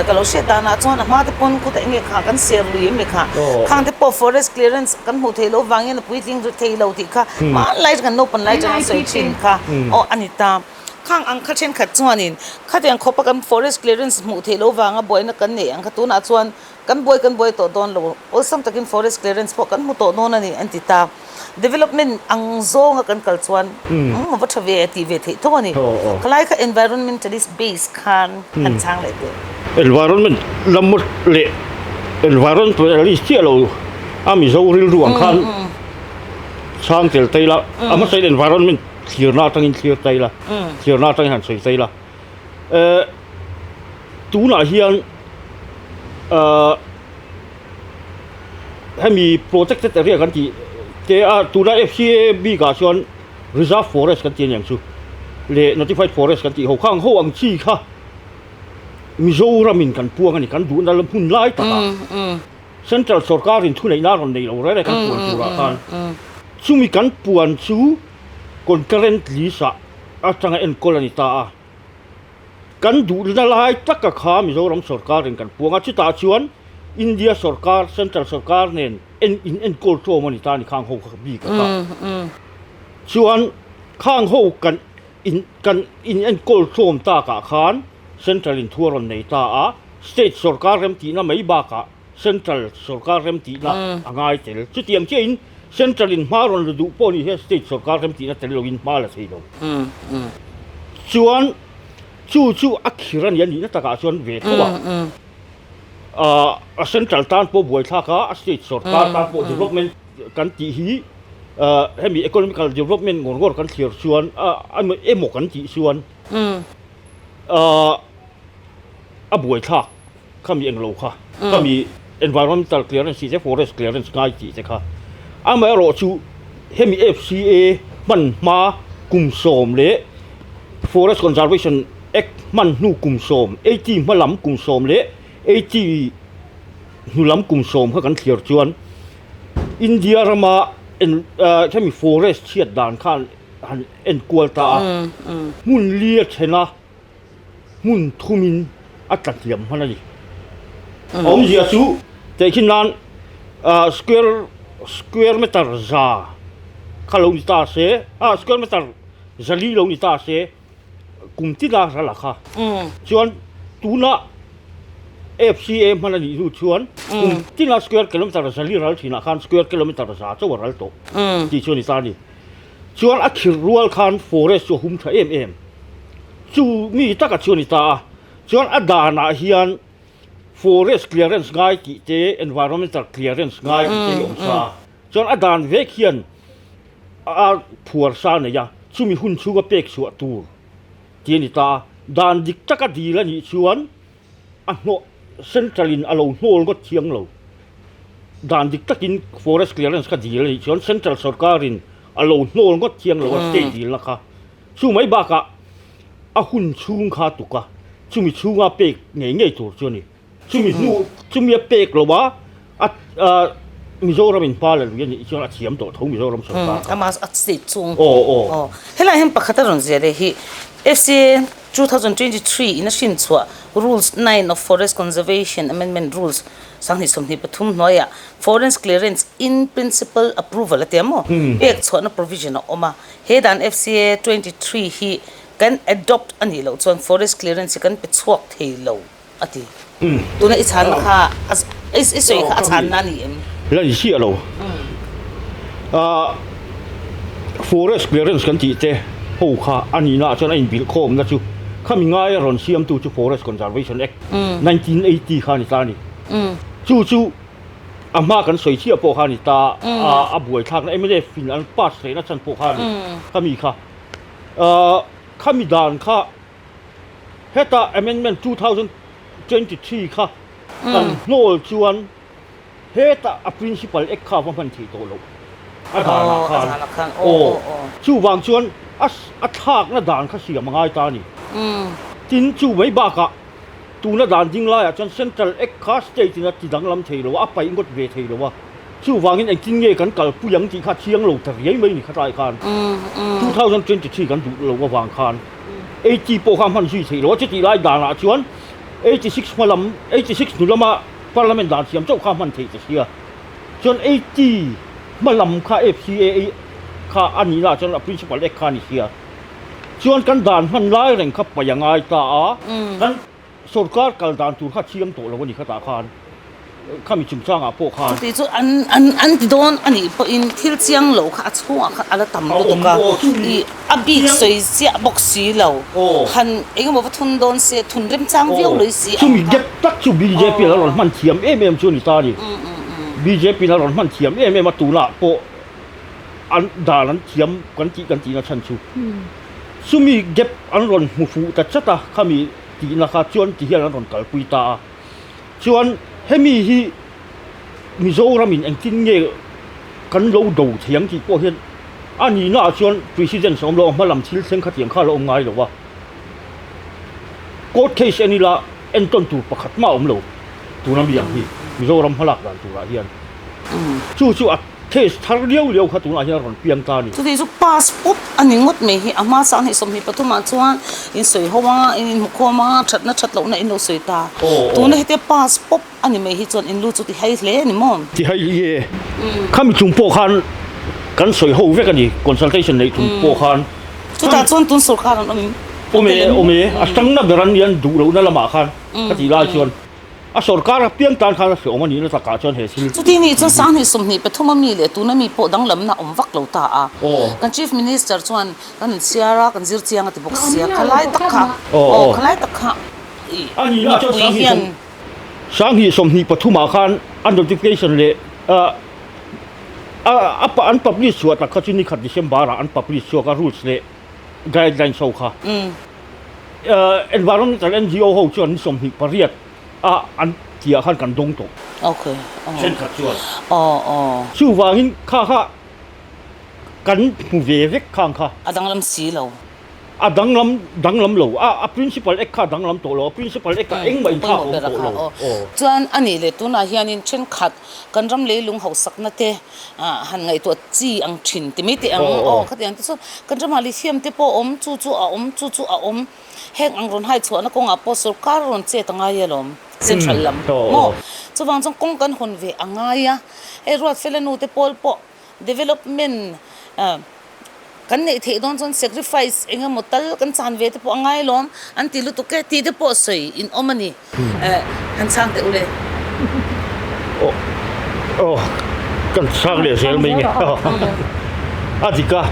ka lo hriat danah chuan a hma te pawn khawtah enge kha kan ser lui em ni kha khang te pawh forest clearance kan hmuh theih loh avangin a puitling ri thei lo tih kha hmanlai kan naupan lai atanga sawi thin kha aw a ni ta. Khang ang kha thenkhat chuanin khatiang khawpa kan forest clearance hmuh theih loh avanga buaina kan neih ang kha tunah chuan Kan buai kan buai tawh dawn lo, awlsam takin forest clearance pawh kan hmu tawh dawn a ni an ti ta. Development ang zawnga kan kal chuan a va tha ve a tih ve theih tho a ni. Khalai kha environmentalist base khan han chhang leh teh. Environment lam leh environmentalist chiah lo a Mizo rilru ang khan chhang tel ta ila, a hmasain environment thlirna atangin thlir ta ila, thlirna atangin han sawi ta ila. Tunah hian hemi protected area kan tih te a tuna FCA bikah chuan reserve forest kan tih aniang chu leh notified forest kan tih ho khang ho ang chi kha Mizoramin kan puang a ni kan duhna hmun lai takah central sorkarin thuneihna a rawn nei lo reng reng kan puan turah khan chumi kan puan chu concurrent list ah atanga enkawl a ni ta a. Kan duhna lai taka kha Mizoram sorkarin kan puang a, chutah chuan India sorkar, Central sorkar nen en in enkawl tlawm a ni ta a ni khang ho kha bik a kha. Chuan khang ho kan in kan in enkawl tlawm takah khan Central in thu a rawn nei ta a, State sorkar remtihna mai bakah Central sorkar remtihna a ngai tel. Chutiang chiahin Central in hma rawn la duh pawh ni hian State sorkar remtihna tel loin hma la thei lo. Chuan chu chu a khir a ni a nihna takah chuan ve tho a, a Central tan pawh buaithlak a, a State sorkar tan pawh development kan tih hi hemi economical development ngawr ngawr kan thlir chuan emaw kan tih chuan a buaithlak. Khami englo kha, khami environmental clearance tih te, forest clearance ngai tih te kha. Amaherawh chu hemi FCA hman hma kum sawm leh Forest Conservation Act hman hnu kum sawm, 80 hma lam kum sawm leh 80 hnu lam kum sawm kha kan thlir chuan India rama hemi forest chhiat dan khan han enkual ta a, hmun li a then a. hmun thumin a tla hliam hman a ni. A awmzia chu tehkhin nan square square meter za kha lo ni ta se ah square meter zali lo ni ta se kum tina ral a kha chuan tuna FCA hman a nih hnu chuan kum tina square kilometer zali ral thinah khan square kilometer za chauh a ral tawh tih chu a ni ta a ni. Chuan a khirh rual khan forest chu a hum tha em em. Chu mi taka chu a ni ta a. Chuan a danah hian forest clearance ngai tih te, environmental clearance ngai tih te hi a awm sa a. Chuan a dan vek hian a phuar sa nei a, chumi hun chhunga pek chhuah tur tih a ni ta a. Dan dik taka dil a nih chuan a hnawh central in a lo hnawl ngawt thiang lo. Dan dik takin forest clearance kha dil a nih chuan central sorkar in a lo hnawl ngawt thiang lo a state dilna kha. Chu mai bakah a hun chhung kha tuk a, chumi chhunga pek ngei ngei tur chu a ni. Chumi hnu chumi a pek lo a, a Mizoram in hma la lui a nih chuan a thiam tawh tho Mizoram sorkar kha. Ama a state chung. Aw aw. Aw. Helai hian pakhat a rawn zia leh hi FCA 2023 in a hrin chhuah Rules 9 of Forest Conservation Amendment Rules 2023 hnuaiah Forest Clearance in Principle Approval a tia maw? Pek chhuahna provision a awm a. He dan FCA 23 hi kan adopt a nih loh chuan Forest Clearance hi kan pe chhuak thei lo. a ti. Tuna i chhanna kha i sawi kha a chhanna a ni em? La ni chiah lo. Forest clearance kan tih te ho kha a nihna ah chuan a inbilh khawmna chu khami ngaia rawn siamtu chu Forest Conservation Act 1980 kha a ni ta a ni. Chu chu a hma kan sawi chiah pawh kha a ni ta a, a buaithlakna mnf in an pass lehna chhan pawh kha a ni khami kha. Khami dan kha Heta amendment 2023 kha kan hnawl chuan heta a principal act kha va hman theih tawh loh a danah khan aw chuvang chuan a a thlakna dan kha siam a ngai ta a ni. Tin chu mai bakah tuna dan ding laiah chuan central act kha state in a ti danglam thei lo a, a paih ngawt ve thei lo a. Chuvangin engtin nge kan kalpui ang tih kha chiang lo ta riai mai ni khatlai khan 2023 kan duh lo avang khan 80 pawh kha hman zui theih lo a, chutih lai danah chuan 86 hma lam 86 hnu lama parliament dan siam chauh kha hman theih ta sia. Chuan 80 hma lam kha FCAA kha a nihna ah chuan a principal act kha a ni sia. Chuan kan dan hman lai reng kha paih a ngai ta a, kan Sorkar kal dan tur kha chiang tawh lo a ni khatah khan khami chungchangah pawh khan. Chuti chu an an an ti dawn a nih pawhin thil chiang lo kha a chhungah khan a la tam lutuk a, ih a bik sawi chiah bawk si lo, han eng emaw va thun dawn se thun remchang viau lui si ang kha. Chumi dep tak chu bjp in a rawn hman thiam em em chu a ni ta a ni. Bjp in a rawn hman thiam em em a tunah pawh an dan an thiam kan tih kan tihna chhan chu chumi gap an rawn hmu fuh ta chat a khami tihna kha chuan ti hian an rawn kalpui ta a chuan hemi hi Mizoram in engtin nge kan lo do thei ang tih pawh hian a nihna ah chuan precedence a awm lo a hma lam thil thleng khatiang kha a la awm ngai lo a court case en ila entawn tur pakhat mah a awm lo tuna mi ang hi Mizoram hmalak dan turah hian chu chu a Case thar liau liau kha tunah hian a rawn piang ta a ni. Chutih chu pass pawp a ni ngawt mai hi. A hma sang hnih 23 ah chuan in sawi ho a, in inhmu khawm a, thatna that lohna in lo sawi ta. Tuna hetia pass pawp a ni mai hi chuan in lu chu ti hai hle a ni maw? Ti hai hle. Khami chung pawh khan kan sawi ho vek a ni, consultation neih chung pawh khan. Chutah chuan tun sorkar an awm em? Awm e, awm e. A hrangna ber an nia, an duh lohna lamah khan ka tih lai chuan. A sorkar a piang tan khan a hre awm a nihna takah chuan he thil. Chuti nih chuan sanghnih 23 a mi leh tuna mi pawh danglamna awm vak lo ta a. Kan Chief Minister chuan kan inchhiar a, kan zir chiang a ti bawk sia. Khalai tak kha, aw khalai tak kha i mipui hian. Sanghnih 23 ah khan a notification leh a an publish chhuah tak kha chu nikhat December ah an publish chhuak a rules leh guidelines ho kha. Environmental NGO ho chuan ni 28 a an tihah khan kan dawng tawh. Okay. Thenkhat chuan. Aw aw. Chuvangin kha kha kan hmu ve vek khang kha. A danglam si lo. A danglam danglam lo. A a principal act kha a danglam tawh lo. A principal act ah engmah inthlak a awm tawh lo. Aw. Chuan a nih leh tunah hianin thenkhat kan ram leilung hausakna te han ngaihtuah chi ang thin ti mai teh ang aw khatiang te chuan kan ramah lithium te pawh a awm chu chu a awm chu chu a awm heng ang rawn hai chhuahna kawngah pawh sorkar rawn chet a ngai alawm central lam maw chuvang chuan kawng kan hawn ve a ngai a hei Ruatfela nu te pawl pawh development Kan neih theih dawn chuan sacrifice eng emaw tal kan chan ve te pawh a ngai alawm an ti lutuk e tih te pawh sawi in awm a ni. Han chhang teh u le. Aw kan chhang leh zel mai nge. A dik a.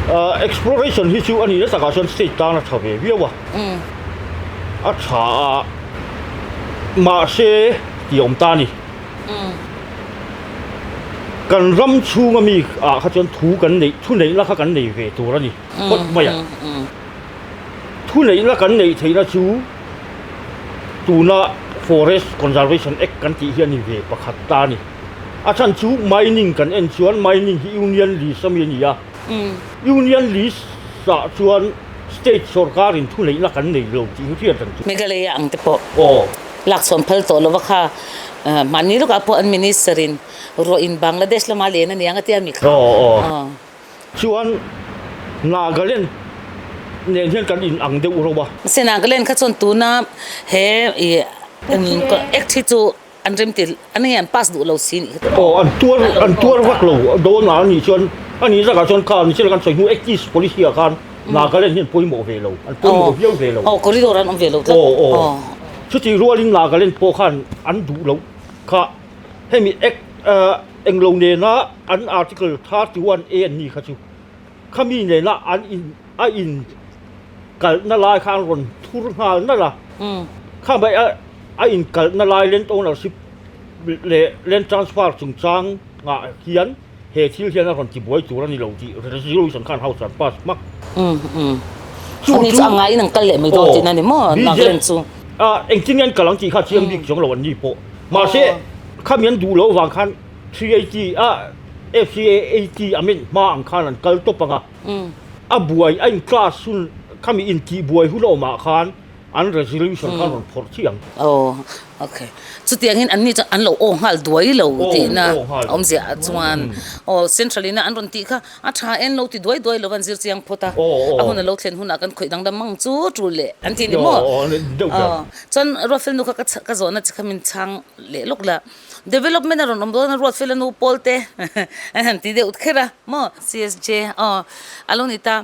Exploration hi chu a nihna takah chuan state tan a tha ve viau a, a tha a, mahse tih awm ta a ni. Kan ram chhunga mi ah kha chuan thu kan neih, thu neihna kha kan nei ve tur a ni phawt mai a. Thu neihna kan neih theihna chu tuna Forest Conservation Act kan tih hi a ni ve pakhat ta a ni. A chhan chu mining kan en chuan mining hi Union List ami a ni a. Union List ah chuan State sawrkarin thu neihna kan nei lo tih hi hriat reng chu. Meghalaya ang te pawh lakchhawn phal tawh lova kha mahni lawkah pawh an Minister in ruah in Bangladesh lama len a niang a tia mi kha. Chuan Nagaland nen hian kan in ang deuh reuh a. Mahse Nagaland kha chuan tuna he Act hi chu An rem ti an nge an pass duh lo si nih kha. Aw an tuar an tuar vak lo dawn a nih chuan a nih zakah chuan kha nichina kan sawi hnu Act East policy ah khan Nagaland hi an pawimawh ve lo an pawimawh viau ve lo. Aw corridor an awm ve lo tlat. Aw aw chutih rualin Nagaland pawh khan an duh loh kha hemi Act englo nena an article 31 A an ni kha chu khami nena an in a in kalhna lai kha an rawn thur nghal nalh a, kha mai a a in kalhna lai land ownership leh land transfer chungchang ah hian he thil hian a rawn ti buai tur a ni lo tih resolution khan house an pass hmak. Chu chu a ngaiin an kal leh mai dawn tihna a ni maw Nagaland chu? A engtin nge an kal ang tih kha chiang bik chuang lo an ni pawh mahse khami an duh loh avang khan 380 a FCA 80 amendment hma ang khan an kal tawp ang a. A buai a in class hun khami intih buai hun a awmah khan an resolution khan rawn phawrh chiah ang. Aw okay. Chutiangin anni chuan an lo aw nghal duai lo tihna awmzia ah chuan aw central ina an rawn tih kha a tha en lo ti duai duai lo an zir chiang phawt a, a hun a lo thlen hunah kan khawih dangdam mang chu tul leh an ti ni maw? Aw chuan Ruatfel nu kha ka zawhna che kha min chhang leh lawk la. Development a rawn awm dawn a, Ruatfela nu pawl te an han ti deuh kher a maw? CSJ, Aw, a lo ni ta.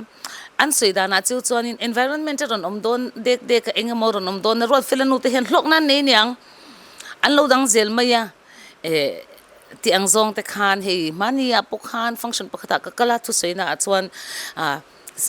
An sawi danah chu chuanin environment a rawn awm dawn dek dek a, eng emaw a rawn awm dawn a, Ruatfela nu te hian hlawkna an nei niang, an lo dang zel mai a, eh tih ang zawng te khan hei hmani ah pawh khan function pakhatah ka kal a, thusawina ah chuan ah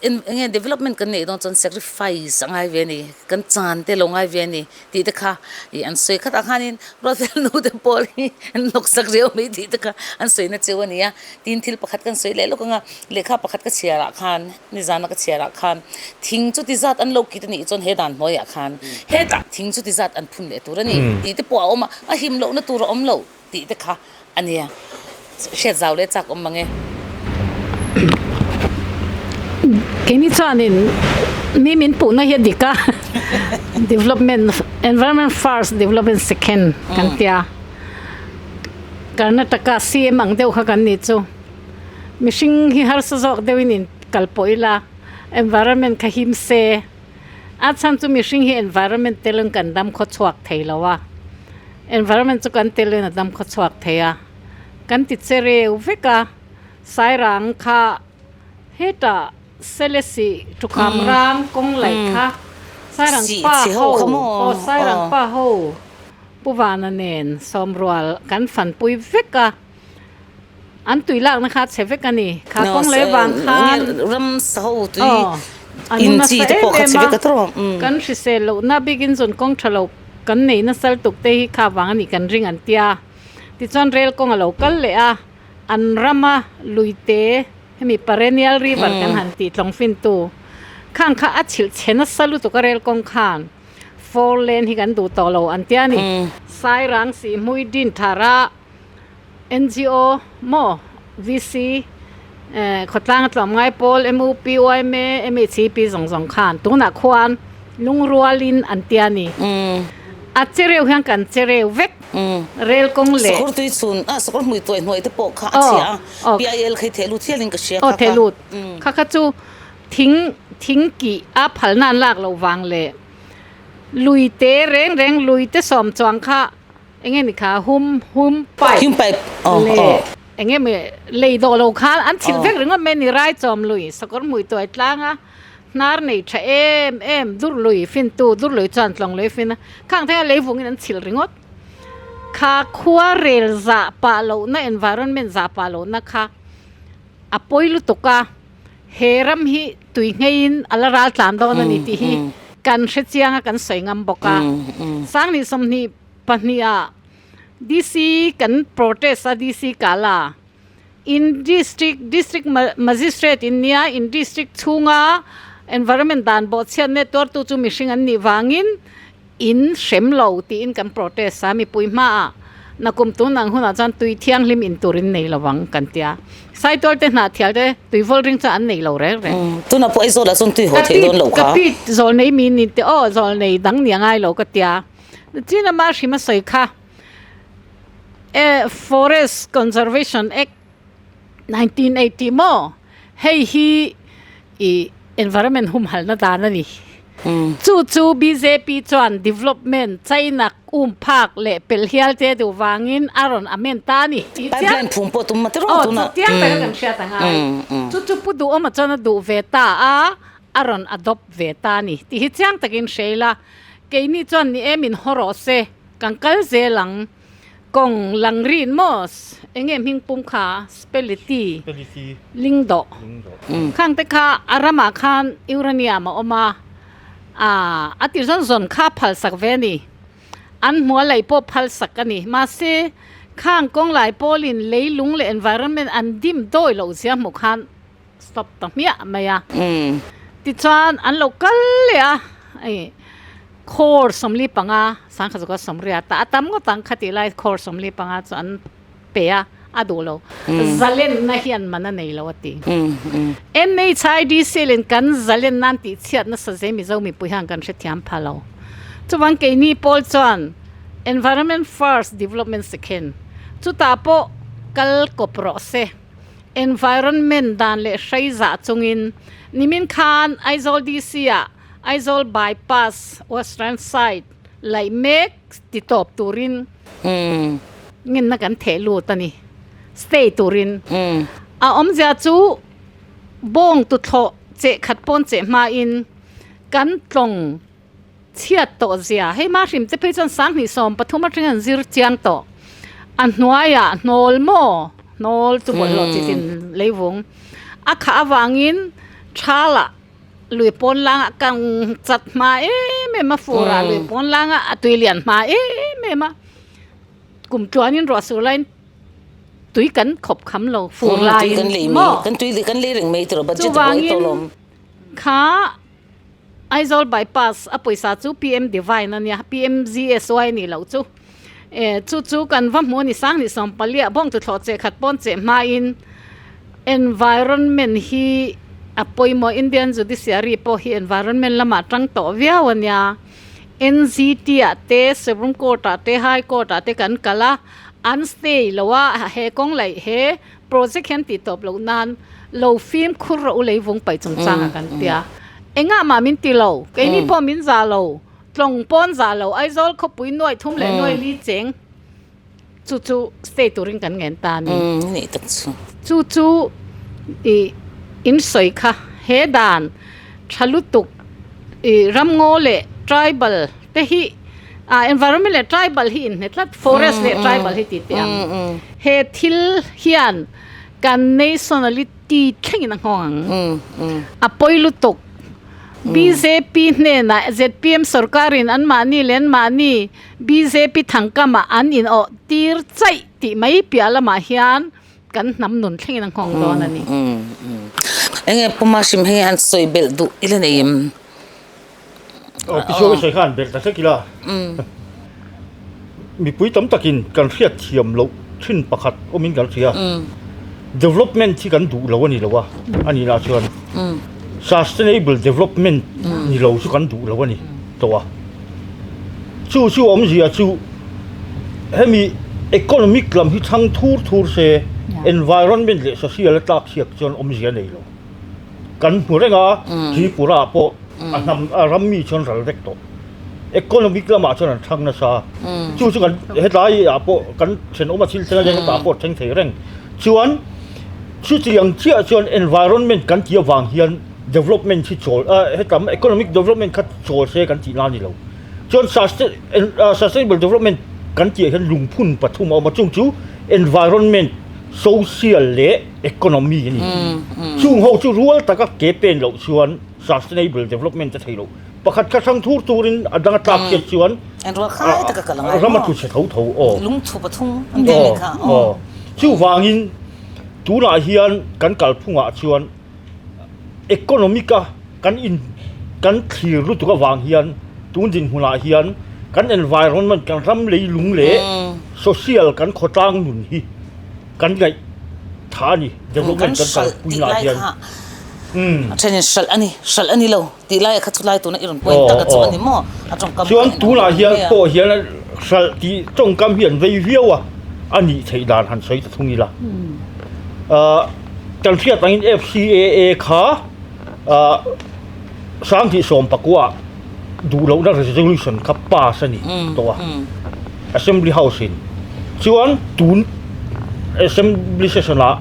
Eng nge development kan neih dawn chuan sacrifice a ngai ve a ni, kan chan te lo ngai ve a ni tih te kha ih an sawi khatah khanin Ruatfel nu te pawl hi an hnawksak riau mai tih te kha an sawi na cheu a ni a. Tin thil pakhat kan sawi leh lawk ang a, lehkha pakhat ka chhiarah khan nizana ka chhiarah khan thing chuti zat an lo kit a nih chuan he dan hnuaiah khan hetah thing chuti zat an phun leh tur a ni tih te pawh a awm a, a him lohna tur a awm lo. Tih te kha a nia. Hriat zau leh chak awm mang e. Keini chuanin mi min puhna hi a dik a, development, environment first, development second kan tia. Karnataka CM ang deuh kha kan nih chu. Mihring hi harsa zawk deuhin in kal pawh ila, environment kha him se. A chhan chu mihring hi environment telin kan dam khaw chhuak thei lo a. Environment chu kan telin a dam khaw chhuak thei a, kan ti che reu vek a, Sairang kha hetah Selesih Tukham ram kawng laih kha Sairang pa ho aw Sairang pa ho Pu Vana nen sawmrual kan fanpui vek a, an tui lakna kha a chhe vek a ni, kha kawng leh vang khan aw an nu nasa em em a, kan hrisel lohna bikin zun kawng tha lo Kan nei nasal tuk te hi kha vang a nih kan ring an tia. Tichuan rel kawng a lo kal leh a, an rama luite hemi perennial river kan han tih tlawng fintu khang kha a chhilh chhe nasa lutuk a rel kawng khan four lane hi kan duh tawh lo an tia a ni. Sairang Sihhmui Dinthara NGO maw VC khawtlang a tlawmngai pawl MUP YMA MHCP zawng zawng khan tunah khuan lungrualin an tia a ni. A che reuh hian kan che reuh vek rel kawng leh. Sakawr tui chhun a sakawr hmui tuai hnuai te pawh kha a chhia a PIL kha i theh lut hialin ka hria kha kha. Aw theh lut kha kha chu thing thing kih a phalna an lak loh vang leh lui te reng reng lui te sawm chuang kha Enge ni kha hum hum pipe Hum pipe aw leh aw. enge maw lei dawh lo khan an chhilh vek ringawt mai a ni rai chawm lui sakawr hmui tuai tlang a hnar nei tha em em dur lui fintu dur lui chuan tlawng lui a fin a khang thei a lei vungin an chhilh ringawt kha khua rel zah pah lohna environment zah pah lohna kha a pawi lutuk a. He ram hi tui ngheiin a la ral tlan dawn a ni tih hi kan hre chiang a, kan sawi ngam bawk a. Sanghnih 22 ah DC kan protest a, DC kala in district, district magistrate in nia, in district chhunga environment dan bawhchhiatna tuartu chu mihring an nih vangin In hrem lo tiin kan protest a, mipui hmaah nakum tun ang hunah chuan tui thianghlim in tur in nei lo ang kan tia. Saitual te hnah thial te tui vawl ring chuan an nei lo reng reng. Tunah pawh Aizawl ah chuan tui haw theih dawn lo kha. Ka pi zawl nei mi ni te aw zawl nei dang ni a ngai lo ka tia. Chin ama hrim a sawi kha e Forest Conservation Act 1980 maw hei hi i environment humhalna dan a ni. Chu chu bjp chuan development China um phak leh pel hial te duh vangin a rawn amend ta a ni. Pipeline phum pawh tum mate rawh tunah. Aw chu tiang taka kan hriat a ngai. Chu chu Pu Duhawma chuan a duh ve ta a, a rawn adopt ve ta a ni tih hi chiang takin hre ila. Keini chuan ni e min haw rawh se, kan kal zel ang. Kawng lang rin maw enge hming pum kha spelity lingdawh khang te kha a ramah khan uranium a awm a ah a ti zawn zawn kha phal sak ve a ni an hmual lei pawh phal sak a ni mahse khang kawng lai pawlin leilung leh environment an dim dawi loh zia hmuh khan stop ta hmiah mai a tichuan an lo kal leh a hei Khawr 45, sangkhat zawka sawmriat a tam ngawt ang khatih lai khawr 45 chu an pe a, a duh lo. Zalenna hian man a nei lo a ti. NHIDC leh kan zalen nan tih chhiat nasa ze Mizo mipui hian kan hrethiam pha lo. Chuvang keini pawl chuan environment first, development second. Chutah pawh kal kawp rawh se. Environment dan leh hrei zah chungin nimin khan Aizawl DC ah Aizawl Bypass Western side laih mek ti tawp turin ngenna kan theh lut a ni. Stay turin. A awmzia chu bawng tuthlawh cheh khat pawn cheh hmain kan tlawng chhiat tawh zia. Hei mah hrim te phei chuan 2013 atangin an zir chiang tawh. A hnuaiah hnawl maw hnawl chu bawlhhlawh chi tin leivung a khah avangin thalah Lui pawn langa kang chat hma em em a, fur ah lui pawn langa a tui lian hma em em a, kum tluanin ruah sur laiin tui kan khawp kham lo fur laiin maw? Chuvangin kha Aizawl bypass a pawisa chu PM Divine a nia, PMGSY a nih loh chu, chu chu kan va hmu a ni 2014 ah bawng tuthlawh cheh khat pawn cheh hmain Environment hi a pawimawh, Indian Judiciary pawh hi environment lamah tang tawh viau a nia. NGT ah te, Supreme Court ah te, High Court ah te kan kal a, an stay lo a, he kawng laih he project hian tih tawp loh nan lo fimkhur rawh u leivung paih chungchang ah kan tia. Engah mah min ti lo, keini pawh min zah lo, tlawng pawn zah lo, Aizawl khawpui nuaih thum leh nuaih li cheng. Chu chu stay turin kan ngen ta a ni. Ni tak chu. Chu chu i in sawi kha he dan tha lutuk i ramngaw leh tribal te hi ah environment leh tribal hi inhne tlat forest leh tribal hi ti teh ang. He thil hian kan nationality thlengin a nghawng ang. A pawi lutuk. Bjp hnenah zpm sorkarin anmahni leh anmahni Bjp thangkamah an in awh tir chaih tih mai piah lamah hian kan hnam nun thlengin a nghawng dawn a ni. Enge Puma hrim hei han sawi belh duh ila nei em? Aw Kishore ka sawi khan belh ta hlek ila. Mipui tam takin kan hriat thiam loh thin pakhat awmin kan hria. Development hi kan duh lo a ni lo a, a nih lah chuan sustainable development ni lo chu kan duh lo a ni tawh a. Chu chu awmzia chu hemi economic lam hi chhang thur thur se environment leh social a tlak chhiak chuan awmzia nei lo. Kan hmu reng a, Tripura ah pawh a hnam a ram mi chuan ral vek tawh. Economic lamah chuan an chhang nasa. Chu chu kan hetlai ah pawh kan thenawm a thil thleng a hetah pawh a thleng thei reng. Chuan chutiang chiah chuan environment kan tih avang hian development hi chawl a hetam economic development kha chawl se kan tih na a ni lo. Chuan sustainable development kan tih ah hian lungphun pathum a awm a, chung chu environment, Social leh Economy a ni. Chung ho chu rual taka ke pen loh chuan Sustainable Development a thei loh. Pakhat kha hrang thur turin a dang a tlak chiat chuan ram a tlu chhe tho tho aw. Aw chuvangin tunah hian kan kalphungah chuan economic a kan in kan thlir lutuk avang hian tun dinhmunah hian kan environment kan ram leilung leh social kan khawtlang nun hi kan ngaih tha a ni development kan kalpui naah hian. A thenin hralh a ni hralh a ni lo tih lai kha chulai tuna i rawn point taka chu a ni maw a tawngkam chuan tunah hian pawh hian hralh tih tawngkam hi an vei viau a a nih theih dan han sawi ta thung ila ah kan hriat angin F_C_A_A kha ah sanghnih sawm pakua duh lohna resolution kha pass a ni tawh a assembly house in chuan tun assembly session ah.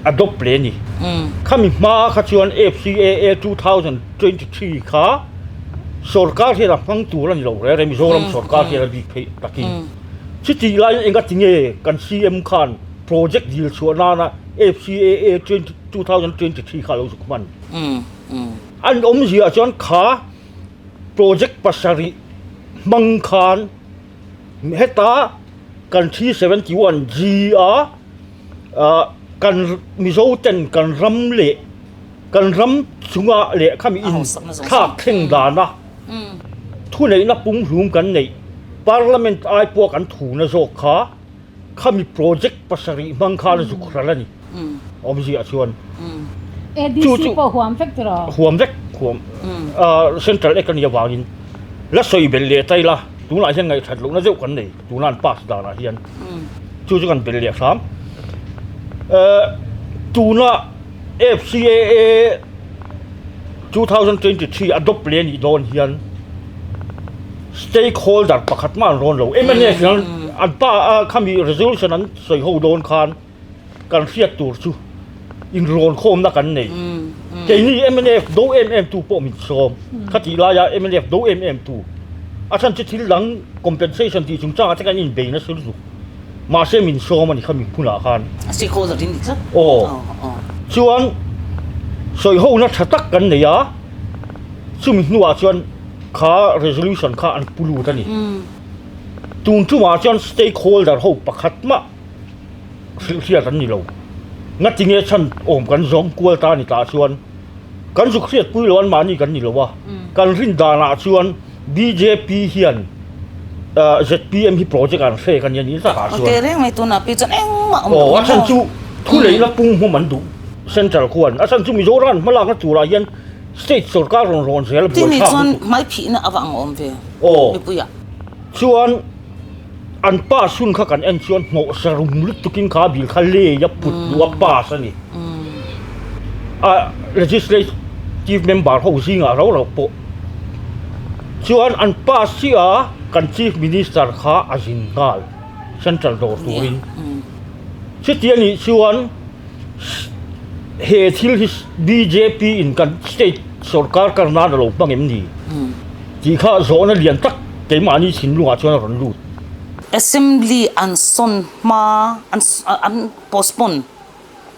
a dawp hle a ni. Khami hma kha chuan FCAA 2023 kha sorkar hian a hmang tur a ni lo reng reng Mizoram sorkar hian a bik theih takin. Chutih laiin engati nge kan CM khan project dil chhuah nana FCAA 2023 kha a lo zuk hman? An awmzia chuan kha project pasarih hmang khan heta kan 371 G a kan Mizo ten kan ram leh kan ram chunga leh khami in thlak thleng dana thuneihna pumhlum kan neih Parliament ai pawh kan thuna zawk kha khami project pasarih hmang khan a zuk ral a ni awmzia chuan chu chu pawh huam vek tiraw huam vek huam Central Act a nih avangin la sawi belh leh ta ila tunah hian ngaihthat lohna deuh kan nei tuna an pass danah hian. Chu chu kan belh leh hram. Tuna FCAA 2023 adopt leh anih dawn hian stakeholder pakhat mah an rawn lo. MNF hian an pa khami resolution an sawi ho dawn khan kan hriat tur chu inrawnkhawmna kan nei. Keini mnf do em em tu pawh min sawm. Khatih laia mnf do em em tu a chhan chu thil dang compensation tih chungchangah te kan inbei nasa lutuk. Mahse min sawm a ni kha min hmunah khan. A stakeholder in ni tlat. Aw. Chuan sawihona tha tak kan nei a, chumi hnuah chuan kha resolution kha an pu lut a ni. Tun tumah chuan stakeholder ho pakhat mah hrilh hriat an ni lo. Ngatinge chhan awm kan zawm kual ta ni tah chuan kan zuk hriat pui lo an mahni kan ni lo a, kan rin danah chuan bjp hian zpm hi project an hrek a nia ni takah chuan. Teh reng mai tunah pi chuan engmah awm lo. Aw a chhan chu thu leina pung hmawm an duh central khuan a chhan chu Mizoram hmalakna turah hian state sorkar rawn rawn zel buaithlak lutuk. Timi chuan hmaiphihna a va ang awm ve mipuiah. Chuan. An pass hun kha kan en chuan hnawhsa rum lutukin kha bill kha lei a put duh a pass a ni. A legislative member ho zingah rau rau pawh chuan an pass chiah a kan chief minister kha a zin nghal central dawr turin. Chuti a nih chuan he thil hi bjp in kan state sorkar kar nan a lo hmang em ni? Tih kha zawhna lian tak keimahni thinlungah chuan a rawn lut. Assembly an sawn hma an an postpone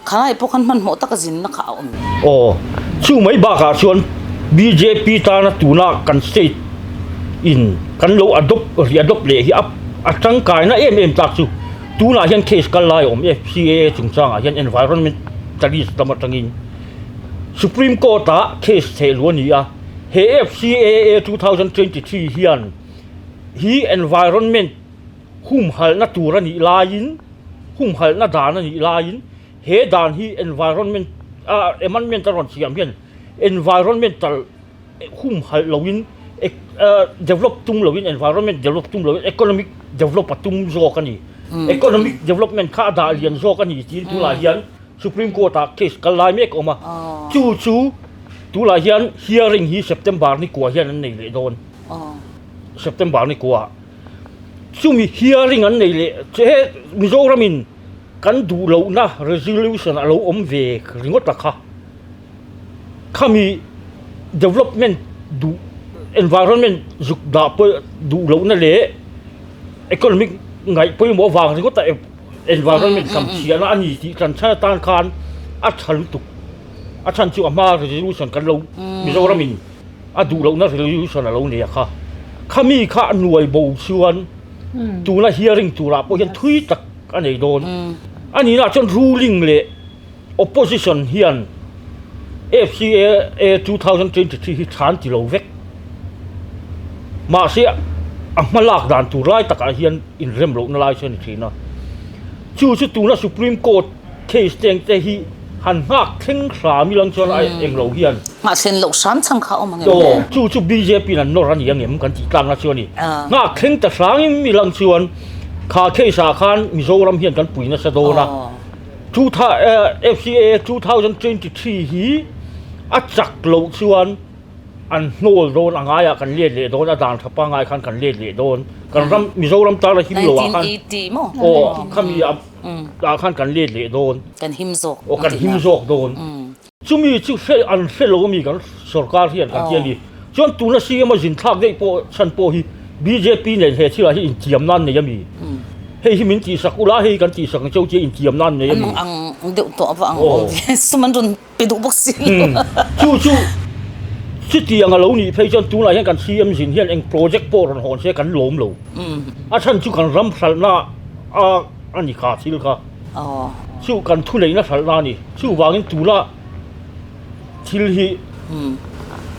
khalai pawh khan hmanhmawh taka zinna kha a awm. Aw, chu mai bakah chuan bjp tana tuna kan state in kan lo adopt re-adopt leh hi a a tangkaina em em tak chu tunah hian case kal lai a awm FCAA chungchangah hian environmentalist lam atangin Supreme Court ah case theh luh a ni a. He FCAA 2023 hian hi environment humhalhna tur a nih laiin, humhalhna dan a nih laiin he dan hi environment ah amendment a rawn siam hian environmental humhalh loin develop tum loin environment develop tum loin economic develop a tum zawk a ni. Economic development kha a dah lian zawk a ni tiin tunah hian Supreme Court ah case kal lai mek a awm a, chu chu tunah hian hearing hi September ni kua hian an nei leh dawn, September ni kua chumi hearing an nei leh che he Mizoram in kan duh lohna resolution a lo awm ve ringawt a kha, khami development duh environment zuk dah pawh duh lohna leh economic ngaih pawimawh vang ringawt a. Environment hlamchhiahna a ni tih tan chhan atan khan a tha lutuk. A chhan chu a hma resolution kan lo Mizoram in a duh lohna resolution a lo nei a kha. Khami kha a nuai bo chuan tuna hearing turah pawh hian thui tak a nei dawn. A nihna chuan ruling leh opposition hian FCAA 2023 hi chhan ti lo vek. Mahse a hma lak dan tur lai takah hian inrem lohna lai chu a ni thin a. Chu chu tuna Supreme Court case teng te hi han nghak thleng hram ilang chuan a eng lo hian. Nghah thlen loh hram chang kha a awm ang em le? Chu chu bjp in an nawr a ni ang em kan tih tlakna chu a ni. Nghak thleng ta hrangin ilang chuan kha case ah khan Mizoram hian kan pui nasa dawn a. FCAA 2023 hi a chak loh chuan an hnawl dawn a ngaiah kan let leh dawn a dan tha pangai khan kan let leh dawn kan ram Mizoram tana him lo ah khan aw khami ah khan kan let leh dawn kan him zawk aw kan him zawk dawn chumi chu hre an hre lo ami kan sorkar hian kan ti a ni chuan tuna CM a zin thlak daih pawh chhan pawh hi bjp nen he thil ah hi intiam nan nei ami hei hi min tihsak ula hei kan tihsak ang cheu tia intiam nan nei ami ang deuh tawh va ang awm ve sum an rawn pe duh bawk si lo. Chu chu chutiang a lo nih phei chuan tunah hian kan CM zin hian eng project pawh rawn hawn se kan lawm lo. A chhan chu kan ram hralhna a a ni kha thil kha. Chu kan thuneihna hralhna a ni. Chuvangin tuna thil hi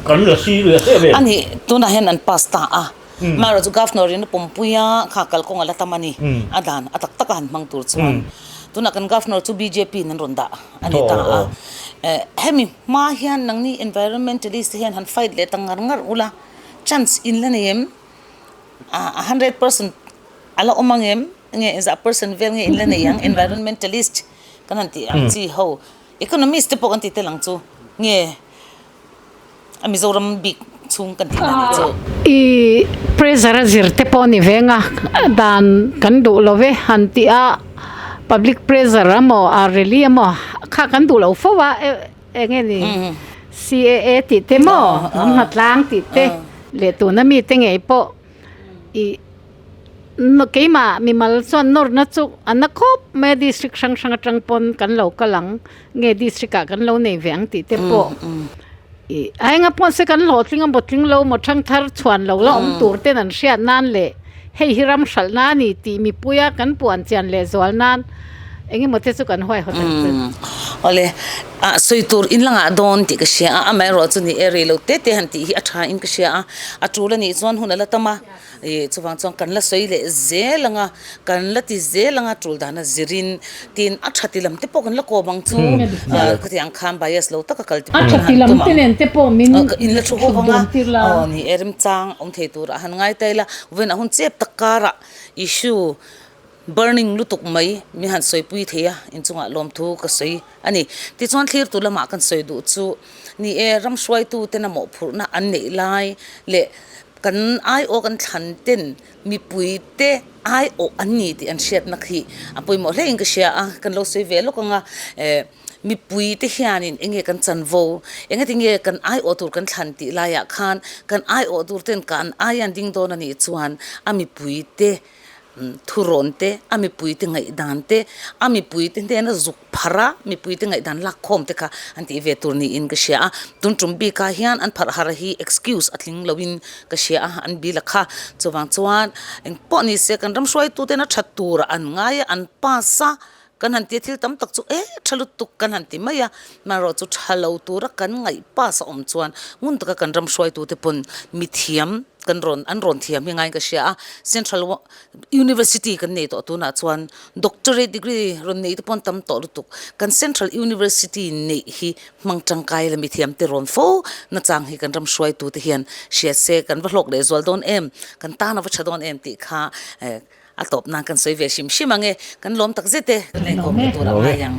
kan la serious em em. A nih tunah hian an pass ta a. Amaherawhchu chu Governor in a pawmpui a, kha kalkawng a la tam a ni. A dan a tak taka han hmang tur chuan. Tunah kan Governor chu bjp in an rawn dah a ni ta a. Hemi hma hian nangni environmentalist te hian han fight leh ta ngar ngar ula, chance in la nei em? A 100% a la awm ang em? Nge engzah percent vel nge in la nei ang environmentalist kan han tih ang chi ho. Economist te pawh kan ti tel ang chu. Nge A Mizoram bik chhung kan tih dan hi chu. I pressure a zir te pawh ni veng a, dan kan duh lo ve han tih a, public pressure emaw a rally emaw kha kan duh lo fo a, eng nge ni CAA tih te maw hnam hnatlang tih te leh tuna mite ngei pawh i Keimah mimal chuan nawrna chu a na khawp mai a, district hrang hrang atang pawn kan lo kal ang nge district ah kan lo nei ve ang tih te pawh ih a enga pawh se kan hlawhtling a maw tling lo maw thangthar chhuan lo la awm tur ten an hriat nan leh hei hi ram hralh na a ni tih mipuia kan puan chian leh zual nan eng emaw te chu kan huaihawt ang chu. Awle, ah sawi tur in la ngah dawn tih ka hria a, amaherawh chu ni e rei lo te te han tih hi a tha in ka hria a, a tul a nih chuan hun a la tam a. Ih chuvang chuan kan la sawi leh zel ang a, kan la ti zel ang a tul dana zirin tin a tha ti lam te pawh kan la kawm ang chu khatiang ang khan bias lo taka kal te pawh kan han tum ang in la thu ho vang a aw ni e remchang awm thei turah han ngai ta ila vawiin a hun chep tak karah issue burning lutuk mai min han sawipui thei a inchungah lawmthu ka sawi a ni. Tichuan thlirtu lamah kan sawi duh chu ni e ram hruaituten a mawhphurhna an neih lai leh Kan aiawh kan thlan ten mipuite aiawh an ni tih an hriatna khi a pawimawh hle in ka hria a, kan lo sawi ve lawk ang a, eh mipuite hianin eng nge kan chanvo, eng ati nge kan aiawh tur kan thlan tih laiah khan kan aiawh tur ten kan ai an ding dawn a nih chuan a mipuite Thurawn te, a mipuite ngaihdan te, a mipuite hnena zuk pharh a, mipuite ngaihdan lakkhawm te kha an tih ve tur niin ka hria a. Tun tum bikah hian an pharh har hi excuse a tling loin ka hria a, an bil a kha. Chuvang chuan engpawh ni se kan ram hruaituten a that tur an ngai a, an pass a, kan han ti a thil tam tak chu e tha lutuk kan han ti mai a, amaherawh chu tha lo tura kan ngaih pass a awm chuan ngun taka kan ram hruaitute pawn mithiam kan rawn an rawn thiam hi ngaiin ka hria a, Central University kan nei tawh tunah chuan Doctorate degree rawn nei te pawh an tam tawh lutuk, kan Central University neih hi hmang tangkai la mithiam te rawn fo nachang hi kan ram hruaitu te hian hria se kan va hlawk leh zual dawn em, kan tan a va tha dawn em tih kha a tawp nan kan sawi ve hrim hrim ang e, kan lawm tak zet e, kan la inkawm leh tur a ngai ang.